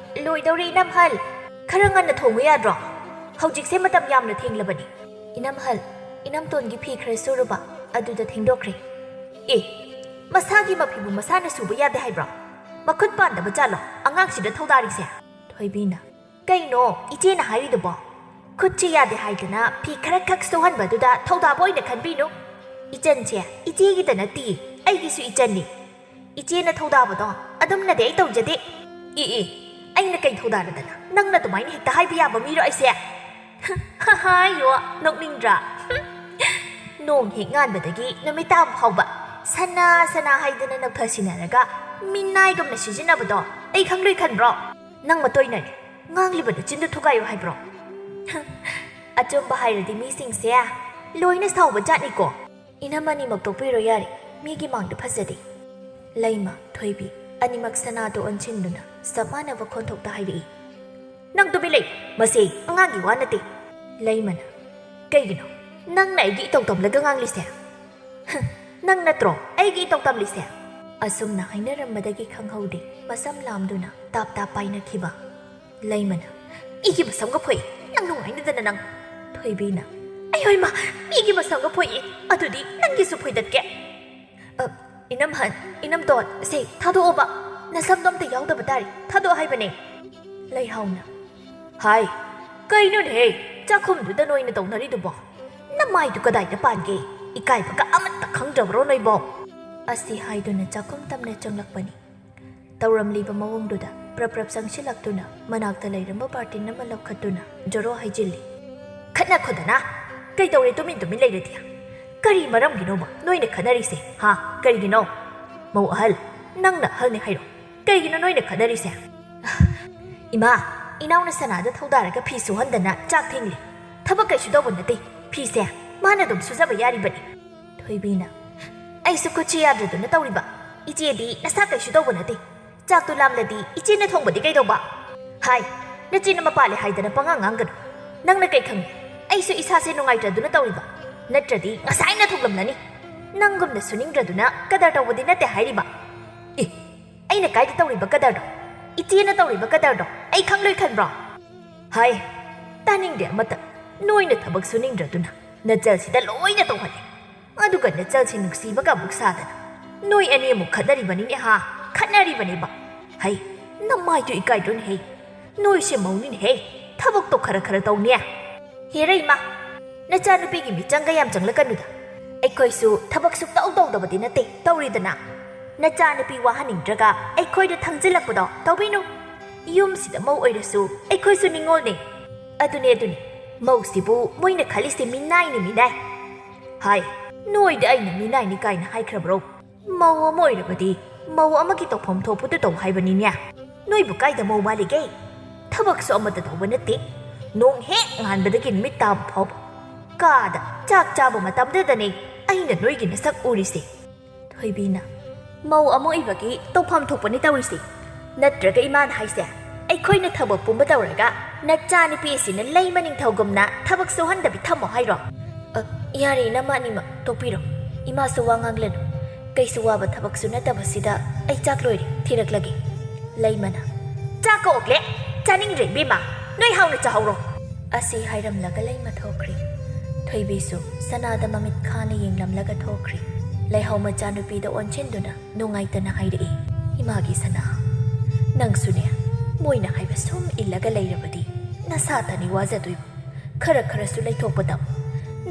ꯂꯣꯏꯗꯧꯔꯦ ꯏꯅꯝꯍꯜ꯫ ꯈꯔ ꯉꯟꯅ ꯊꯣꯡꯉꯨ ꯌꯥꯗ꯭ꯔꯣ? ꯍꯧꯖꯤꯛꯁꯦ ꯃꯇꯝ ꯌꯥꯝꯅ ꯊꯦꯡꯂꯕꯅꯤ꯫ ꯏꯅꯝꯍꯜ, ꯏꯅꯝꯇꯣꯟꯒꯤ ꯐꯤ ꯈꯔ ꯁꯨꯔꯨꯕ, ꯑꯗꯨꯗ ꯊꯦꯡꯗꯣꯛꯈ꯭ꯔꯦ꯫ ꯑꯦ, ꯃꯁꯥꯒꯤ ꯃꯐꯤꯕꯨ ꯃꯁꯥꯅ ꯁꯨꯕ ꯌꯥꯗꯦ ꯍꯥꯏꯕ꯭ꯔꯣ? ꯃꯈꯨꯠ ꯄꯥꯟꯗꯕ ꯖꯥꯠꯂꯣ ꯑꯉꯥꯡꯁꯤꯗ ꯊꯧꯗꯥꯔꯤꯁꯦ? ꯊꯣꯏꯕꯤꯅ, ꯀꯩꯅꯣ ꯏꯆꯦꯅ ꯍꯥꯏꯔꯤꯗꯨꯕꯣ? ꯈꯨꯠꯁꯤ ꯌꯥꯗꯦ ꯍꯥꯏꯗꯅ ꯐꯤ ꯈꯔ ꯈꯛ ꯁꯨꯍꯟꯕꯗꯨꯗ ꯊꯧꯗꯥꯕ ꯑꯣꯏꯅ ꯈꯟꯕꯤꯅꯨ꯫ ꯏꯆꯟꯁꯦ ꯏꯆꯦꯒꯤꯗ ꯅꯠꯇꯤꯌꯦ, ꯑꯩꯒꯤꯁꯨ ꯏꯆꯟꯅꯤ꯫ ꯏꯆꯦꯅ ꯊꯧꯗꯥꯕꯗꯣ ꯑꯗꯨꯝꯅꯗꯤ ꯑꯩ ꯇꯧꯖꯗꯦ꯫ ꯏ ꯏ, ꯑꯩꯅ ꯀꯩ ꯊꯧꯗꯥꯔꯗꯅ ꯅꯪꯅ ꯑꯗꯨꯃꯥꯏꯅ ꯍꯦꯛꯇ ꯍꯥꯏꯕ ꯌꯥꯕ ꯃꯤꯔꯣ ꯑꯩꯁꯦ? ꯍꯥꯏꯌꯣ, ꯅꯣꯛꯅꯤꯡꯗ꯭ꯔꯥ? ꯅꯣꯡ ꯍꯦꯛ ꯉꯥꯟꯕꯗꯒꯤ ꯅꯨꯃꯤꯠ ꯇꯥꯕ ꯐꯥꯎꯕ ꯁꯅꯥ ꯁꯅꯥ ꯍꯥꯏꯗꯅ ꯅꯧꯊꯁꯤꯟꯅꯔꯒ ꯃꯤꯅꯥꯏꯒꯨꯝꯅ ꯁꯤꯖꯤꯟꯅꯕꯗꯣ ꯑꯩ ꯈꯪꯂꯣꯏ ꯈꯟꯕ꯭ꯔꯣ? ꯅꯪ ꯃꯇꯣꯏꯅꯅꯦ ꯉꯥꯡꯂꯤꯕ ꯅꯆꯤꯟꯗꯨ ꯊꯨꯒꯥꯏꯌꯨ ꯍꯥꯏꯕ꯭ꯔꯣ? ꯑꯆꯨꯝꯕ ꯍꯥꯏꯔꯗꯤ ꯃꯤꯁꯤꯡꯁꯦ ꯂꯣꯏꯅ ꯁꯥꯎꯕ ꯖꯥꯠꯅꯤꯀꯣ꯫ ꯏꯅꯝ ꯑꯅꯤꯃꯛ ꯇꯣꯛꯄꯤꯔꯣ ꯌꯥꯔꯦ, ꯃꯤꯒꯤ ꯃꯥꯡꯗ ꯐꯖꯗꯦ꯫ ꯂꯩꯃ, ꯊꯣꯏꯕꯤ ꯑꯅꯤꯃꯛ ꯁꯅꯥꯗꯨ ꯑꯣꯟꯁꯤꯟꯗꯨꯅ ꯆꯞ ꯃꯥꯟꯅꯕ ꯈꯣꯟꯊꯣꯛꯇ ꯍꯥꯏꯔꯛꯏ꯫ ꯅꯪ ꯇꯨꯃꯤꯟ ꯂꯩ, ꯃꯁꯤ ꯑꯉꯥꯡꯒꯤ ꯋꯥ ꯅꯠꯇꯦ꯫ ꯂꯩꯃꯅ, ꯀꯩꯒꯤꯅꯣ ꯅꯪꯅ ꯑꯩꯒꯤ ꯏꯇꯧ ꯇꯝꯂꯒ ꯉꯥꯡꯂꯤꯁꯦ? ꯍ, ꯅꯪ ꯅꯠꯇ꯭ꯔꯣ ꯑꯩꯒꯤ ꯏꯇꯧ ꯇꯝꯂꯤꯁꯦ? ꯑꯁꯨꯝꯅ ꯍꯥꯏꯅꯔꯝꯕꯗꯒꯤ ꯈꯪꯍꯧꯗꯦ ꯃꯁꯝ ꯂꯥꯝꯗꯨꯅ ꯇꯥꯞ ꯇꯥꯞ ꯄꯥꯏꯅꯈꯤꯕ꯫ ꯂꯩꯃꯅ, ꯏꯒꯤ ꯃꯁꯝꯒ ꯐꯣꯏ, ꯅꯪ ꯅꯨꯡꯉꯥꯏꯅꯗꯅ ꯅꯪ꯫ ꯊꯣꯏꯕꯤꯅ, ꯑꯩ ꯍꯣꯏꯃ, ꯃꯤꯒꯤ ꯃꯁꯝꯒ ꯐꯣꯏꯌꯦ, ꯑꯗꯨꯗꯤ ꯅꯪꯒꯤꯁꯨ ꯐꯣꯏꯗꯠꯀꯦ꯫ ꯑ, ꯏꯅꯝꯍꯟ, ꯏꯅꯝꯇꯣꯟ, ꯁꯦ, ꯊꯥꯗꯣꯛꯑꯣꯕ꯫ ꯅꯁꯝꯗꯣ ꯑꯝꯇ ꯌꯥꯎꯗꯕ ꯇꯥꯔꯦ, ꯊꯥꯗꯣꯛꯑꯣ ꯍꯥꯏꯕꯅꯦ꯫ ꯂꯩꯍꯥꯎꯅ, ꯍꯥꯏ, ꯀꯩꯅꯣꯅꯦꯍꯦ, ꯆꯥꯛꯈꯨꯝꯗꯨꯗ ꯅꯣꯏꯅ ꯇꯧꯅꯔꯤꯗꯨꯕꯣ? ꯅꯃꯥꯏꯗꯨ ꯀꯗꯥꯏꯗ ꯄꯥꯟꯒꯦ? ꯏꯀꯥꯏꯕꯒ ꯑꯃꯠꯇ ꯈꯪꯗ꯭ꯔꯕ꯭ꯔꯣ ꯅꯣꯏꯕꯣ? ꯑꯁꯤ ꯍꯥꯏꯗꯨꯅ ꯆꯥꯛꯈꯨꯝ ꯇꯝꯅ ꯆꯪꯂꯛꯄꯅꯤ꯫ ꯇꯧꯔꯝꯂꯤꯕ ꯃꯑꯣꯡꯗꯨꯗ ꯄ꯭ꯔꯞ ꯄ꯭ꯔꯞ ꯆꯪꯁꯤꯜꯂꯛꯇꯨꯅ ꯃꯅꯥꯛꯇ ꯂꯩꯔꯝꯕ ꯕꯥꯔꯇꯤꯟ ꯑꯃ ꯂꯧꯈꯠꯇꯨꯅ ꯖꯣꯔꯣ ꯍꯩꯖꯤꯜꯂꯤ꯫ "ꯈꯠꯅꯈꯣꯗꯅ! ꯀꯩꯗꯧꯔꯦ ꯇꯨꯃꯤꯟ ꯇꯨꯃꯤꯟ ꯂꯩꯔꯗꯤ? ꯀꯔꯤ ꯃꯔꯝꯒꯤꯅꯣꯕ ꯅꯣꯏꯅ ꯈꯠꯅꯔꯤꯁꯦ, ꯍꯥ? ꯀꯔꯤꯒꯤꯅꯣ? ꯃꯧ ꯑꯍꯜ, ꯅꯪꯅ ꯑꯍꯜꯅꯤ ꯍꯥꯏꯔꯣ? ꯀꯩꯒꯤꯅꯣ ꯅꯣꯏꯅ ꯈꯠꯅꯔꯤꯁꯦ?" "ꯏꯃꯥ, ꯏꯅꯥꯎꯅ ꯁꯅꯥꯗ ꯊꯧꯗꯥꯔꯒ ꯐꯤ ꯁꯨꯍꯟꯗꯅ ꯆꯥꯛ ꯊꯦꯡꯂꯤ꯫ ꯊꯕꯛ ꯀꯩꯁꯨ ꯇꯧꯕ ꯅꯠꯇꯦ꯫ ꯐꯤꯁꯦ ꯃꯥꯅ ꯑꯗꯨꯝ ꯁꯨꯖꯕ ꯌꯥꯔꯤꯕꯅꯤ꯫" ꯊꯣꯏꯕꯤꯅ, "ꯑꯩꯁꯨ ꯈꯨꯠꯁꯤ ꯌꯥꯗ꯭ꯔꯗꯨꯅ ꯇꯧꯔꯤꯕ꯫ ꯏꯆꯦꯗꯤ ꯅꯁꯥ ꯀꯩꯁꯨ ꯇꯧꯕ ꯅꯠꯇꯦ꯫ ꯆꯥꯛꯇꯨ ꯂꯥꯝꯂꯗꯤ ꯏꯆꯦꯅ ꯊꯣꯡꯕꯗꯤ ꯀꯩꯗꯧꯕ? ꯍꯥꯏ, ꯅꯆꯦꯅ ꯃꯄꯥꯜꯂꯦ ꯍꯥꯏꯗꯅ ꯄꯉꯥꯡ ꯉꯥꯡꯒꯅꯨ꯫ ꯅꯪꯅ ꯀꯩ ꯈꯪꯉꯤ? ꯑꯩꯁꯨ ꯏꯁꯥꯁꯦ ꯅꯨꯡꯉꯥꯏꯇ꯭ꯔꯗꯨꯅ ꯇꯧꯔꯤꯕ꯫ ꯅꯠꯇ꯭ꯔꯗꯤ ꯉꯁꯥꯏꯅ ꯊꯣꯛꯂꯝꯂꯅꯤ꯫ ꯅꯪꯒꯨꯝꯅ ꯁꯨꯅꯤꯡꯗ꯭ꯔꯗꯨꯅ ꯀꯗꯔ ꯇꯧꯕꯗꯤ ꯅꯠꯇꯦ ꯍꯥꯏꯔꯤꯕ꯫ ꯑꯦ, ꯑꯩꯅ ꯀꯥꯏꯗ ꯇꯧꯔꯤꯕ ꯀꯗꯔꯗꯣ? ꯏꯆꯦꯅ ꯇꯧꯔꯤꯕ ꯀꯗꯔꯗꯣ ꯑꯩ ꯈꯪꯂꯣꯏ ꯈꯟꯕ꯭ꯔꯣ?" ꯍꯥꯏ, "ꯇꯥꯅꯤꯡꯗꯦ ꯑꯃꯠꯇ꯫ ꯅꯣꯏꯅ ꯊꯕꯛ ꯁꯨꯅꯤꯡꯗ꯭ꯔꯗꯨꯅ ꯅꯆꯜꯁꯤꯗ ꯂꯣꯏꯅ ꯇꯧꯍꯜꯂꯦ꯫ ꯑꯗꯨꯒ ꯅꯆꯜꯁꯤ ꯅꯨꯡꯁꯤꯕꯒ ꯑꯃꯨꯛ ꯁꯥꯗꯅ꯫ ꯅꯣꯏ ꯑꯅꯤ ꯑꯃꯨꯛ ꯈꯠꯅꯔꯤꯕꯅꯤꯅꯦ ꯍꯥ? ꯈꯠꯅꯔꯤꯕꯅꯦꯕ꯫ ꯍꯩ, ꯅꯃꯥꯏꯗꯨ ꯏꯀꯥꯏꯗ꯭ꯔꯣꯅꯦ ꯍꯩ? ꯅꯣꯏꯁꯦ ꯃꯧꯅꯤꯅꯦ ꯍꯩ꯫ ꯊꯕꯛꯇꯣ ꯈꯔ ꯈꯔ ꯇꯧꯅꯦ꯫ ꯍꯦꯔ ꯏꯃꯥ, ꯅꯆꯥꯅꯨꯄꯤꯒꯤ ꯃꯤꯆꯪꯒ ꯌꯥꯝ ꯆꯪꯂꯛꯀꯅꯨꯗ꯫ ꯑꯩꯈꯣꯏꯁꯨ ꯊꯕꯛ ꯁꯨꯛꯇꯧ ꯇꯧꯗꯕꯗꯤ ꯅꯠꯇꯦ ꯇꯧꯔꯤꯗꯅ꯫ ꯅꯆꯥꯅꯨꯄꯤ ꯋꯥꯍꯟꯅꯤꯡꯗ꯭ꯔꯒ ꯑꯩꯈꯣꯏꯗ ꯊꯪꯖꯤꯜꯂꯛꯄꯗꯣ ꯇꯧꯕꯤꯅꯨ꯫ ꯌꯨꯝꯁꯤꯗ ꯃꯧ ꯑꯣꯏꯔꯁꯨ ꯑꯩꯈꯣꯏꯁꯨ ꯅꯤꯉꯣꯜꯅꯦ꯫ ꯑꯗꯨꯅꯦ, ꯑꯗꯨꯅꯦ, ꯃꯧꯁꯤꯕꯨ ꯃꯣꯏꯅ ꯈꯜꯂꯤꯁꯦ ꯃꯤꯅꯥꯏꯅꯤ, ꯃꯤꯅꯥꯏ꯫ ꯍꯥꯏ, ꯅꯣꯏꯗ ꯑꯩꯅ ꯃꯤꯅꯥꯏꯅꯤ ꯀꯥꯏꯅ ꯍꯥꯏꯈ꯭ꯔꯕ꯭ꯔꯣ? ꯃꯧ ꯑꯃ ꯑꯣꯏꯔꯕꯗꯤ ꯃꯧ ꯑꯃꯒꯤ ꯇꯧꯐꯝ ꯊꯣꯛꯄꯗꯨ ꯇꯧ ꯍꯥꯏꯕꯅꯤꯅꯦ꯫ ꯅꯣꯏꯕꯨ ꯀꯥꯏꯗ ꯃꯧ ꯃꯥꯜꯂꯤꯒꯦ? ꯊꯕꯛꯁꯨ ꯑꯃꯠꯇ ꯇꯧꯕ ꯅꯠꯇꯦ꯫ ꯅꯣꯡ ꯍꯦꯛ ꯉꯥꯟꯕꯗꯒꯤ ꯅꯨꯃꯤꯠ ꯇꯥꯕ ꯐꯥꯎꯕ ꯀꯥꯗ ꯆꯥꯛ ꯆꯥꯕ ꯃꯇꯝꯗꯗꯅꯦ ꯑꯩꯅ ꯅꯣꯏꯒꯤ ꯅꯁꯛ ꯎꯔꯤꯁꯦ꯫ ꯊꯣꯏꯕꯤꯅ, "ꯃꯧ ꯑꯃ ꯑꯣꯏꯕꯒꯤ ꯇꯧꯐꯝ ꯊꯣꯛꯄꯅꯤ ꯇꯧꯔꯤꯁꯦ꯫ ꯅꯠꯇ꯭ꯔꯒ ꯏꯃꯥꯅ ꯍꯥꯏꯁꯦ, ꯑꯩꯈꯣꯏꯅ ꯊꯕꯛ ꯄꯨꯝꯕ ꯇꯧꯔꯒ ꯅꯆꯥꯅꯨꯄꯤ ꯑꯁꯤꯅ ꯂꯩꯃ ꯅꯤꯡꯊꯧꯒꯨꯝꯅ ꯊꯕꯛ ꯁꯨꯍꯟꯗꯕꯤ ꯊꯝꯃꯣ ꯍꯥꯏꯔꯣ?" "ꯑ, ꯌꯥꯔꯦ, ꯏꯅꯝꯃ ꯑꯅꯤꯃꯛ ꯇꯣꯛꯄꯤꯔꯣ꯫ ꯏꯃꯥꯁꯨ ꯋꯥ ꯉꯥꯡꯂꯅꯨ꯫ ꯀꯩꯁꯨ ꯋꯥꯕ ꯊꯕꯛꯁꯨ ꯅꯠꯇꯕꯁꯤꯗ ꯑꯩ ꯆꯥꯛ ꯂꯣꯏꯔꯦ, ꯊꯤꯔꯛꯂꯒꯦ꯫" ꯂꯩꯃꯅ, "ꯆꯥꯛ ꯀ ꯑꯣꯛꯂꯦ? ꯆꯥꯅꯤꯡꯗ꯭ꯔꯦ ꯏꯕꯦꯝꯃ, ꯅꯣꯏ ꯍꯥꯎꯅ ꯆꯥꯍꯧꯔꯣ꯫" ꯑꯁꯤ ꯍꯥꯏꯔꯝꯂꯒ ꯂꯩꯃ ꯊꯣꯛꯈ꯭ꯔꯤ꯫ ꯊꯣꯏꯕꯤꯁꯨ ꯁꯅꯥꯗ ꯃꯃꯤꯠ ꯈꯥꯅ ꯌꯦꯡꯂꯝꯂꯒ ꯊꯣꯛꯈ꯭ꯔꯤ꯫ ꯂꯩꯍꯧ ꯃꯆꯥꯅꯨꯄꯤꯗ ꯑꯣꯟꯁꯤꯟꯗꯨꯅ ꯅꯨꯡꯉꯥꯏꯇꯅ ꯍꯥꯏꯔꯛꯏ, "ꯏꯃꯥꯒꯤ ꯁꯅꯥ, ꯅꯪꯁꯨꯅꯦ, ꯃꯣꯏꯅ ꯍꯥꯏꯕ ꯁꯨꯝ ꯏꯜꯂꯒ ꯂꯩꯔꯕꯗꯤ ꯅꯁꯥꯇꯅꯤ ꯋꯥꯖꯗꯣꯏꯕ꯫ ꯈꯔ ꯈꯔꯁꯨ ꯂꯩꯊꯣꯛꯄ ꯇꯝꯃꯨ꯫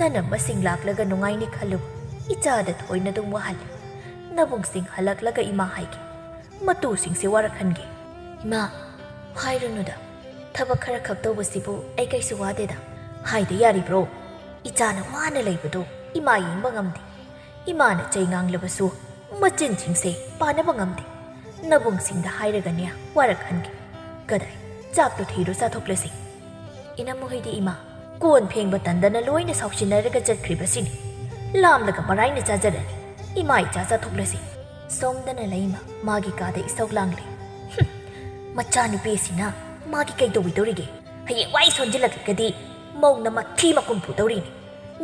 ꯅꯅꯝꯃꯁꯤꯡ ꯂꯥꯛꯂꯒ ꯅꯨꯡꯉꯥꯏꯅꯤ ꯈꯜꯂꯨ, ꯏꯆꯥꯗ ꯊꯣꯏꯅ ꯑꯗꯨꯝ ꯋꯥꯍꯜꯂꯤ꯫ ꯅꯕꯨꯡꯁꯤꯡ ꯍꯜꯂꯛꯂꯒ ꯏꯃꯥ ꯍꯥꯏꯒꯦ꯫ ꯃꯇꯨꯁꯤꯡꯁꯦ ꯋꯥꯔꯛꯍꯟꯒꯦ꯫ "ꯏꯃꯥ, ꯍꯥꯏꯔꯨꯅꯨꯗ꯫ ꯊꯕꯛ ꯈꯔ ꯈꯛ ꯇꯧꯕꯁꯤꯕꯨ ꯑꯩ ꯀꯩꯁꯨ ꯋꯥꯗꯦꯗ꯫ ꯍꯥꯏꯗ ꯌꯥꯔꯤꯕ꯭ꯔꯣ? ꯏꯆꯥꯅ ꯋꯥꯅ ꯂꯩꯕꯗꯣ ꯏꯃꯥ ꯌꯦꯡꯕ ꯉꯝꯗꯦ꯫ ꯏꯃꯥꯅ ꯆꯩ ꯉꯥꯡꯂꯕꯁꯨ ꯃꯆꯤꯟꯁꯤꯡꯁꯦ ꯄꯥꯅꯕ ꯉꯝꯗꯦ꯫ ꯅꯕꯨꯡꯁꯤꯡꯗ ꯍꯥꯏꯔꯒꯅꯦ ꯋꯥꯔꯛꯍꯟꯒꯦ꯫ ꯀꯗꯥꯏ, ꯆꯥꯛꯇꯣ ꯊꯤꯔꯣ, ꯆꯥꯊꯣꯛꯂꯁꯤ꯫" "ꯏꯅꯝꯃ ꯍꯣꯏꯗꯤ ꯏꯃꯥ?" "ꯀꯣꯟ ꯐꯦꯡꯕ ꯇꯟꯗꯅ ꯂꯣꯏꯅ ꯁꯥꯎꯁꯤꯟꯅꯔꯒ ꯆꯠꯈ꯭ꯔꯤꯕꯁꯤꯅꯤ꯫ ꯂꯥꯝꯂꯒ ꯃꯔꯥꯏꯅ ꯆꯥꯖꯔꯅꯤ꯫ ꯏꯃꯥ ꯏꯆꯥ ꯆꯥꯊꯣꯛꯂꯁꯤ꯫" ꯁꯣꯝꯗꯅ ꯂꯩꯃ ꯃꯥꯒꯤ ꯀꯥꯗ ꯏꯁꯧ ꯂꯥꯡꯂꯤ꯫ "ꯍꯨꯝ, ꯃꯆꯥꯅꯨꯄꯤ ꯑꯁꯤꯅ ꯃꯥꯒꯤ ꯀꯩ ꯇꯧꯕꯤꯗꯧꯔꯤꯒꯦ? ꯍꯌꯦꯡꯋꯥꯏ ꯁꯣꯟꯖꯤꯜꯂꯛꯂꯒꯗꯤ ꯃꯧꯅ ꯃꯊꯤ ꯃꯀꯨꯝ ꯐꯨꯗꯧꯔꯤꯅꯤ꯫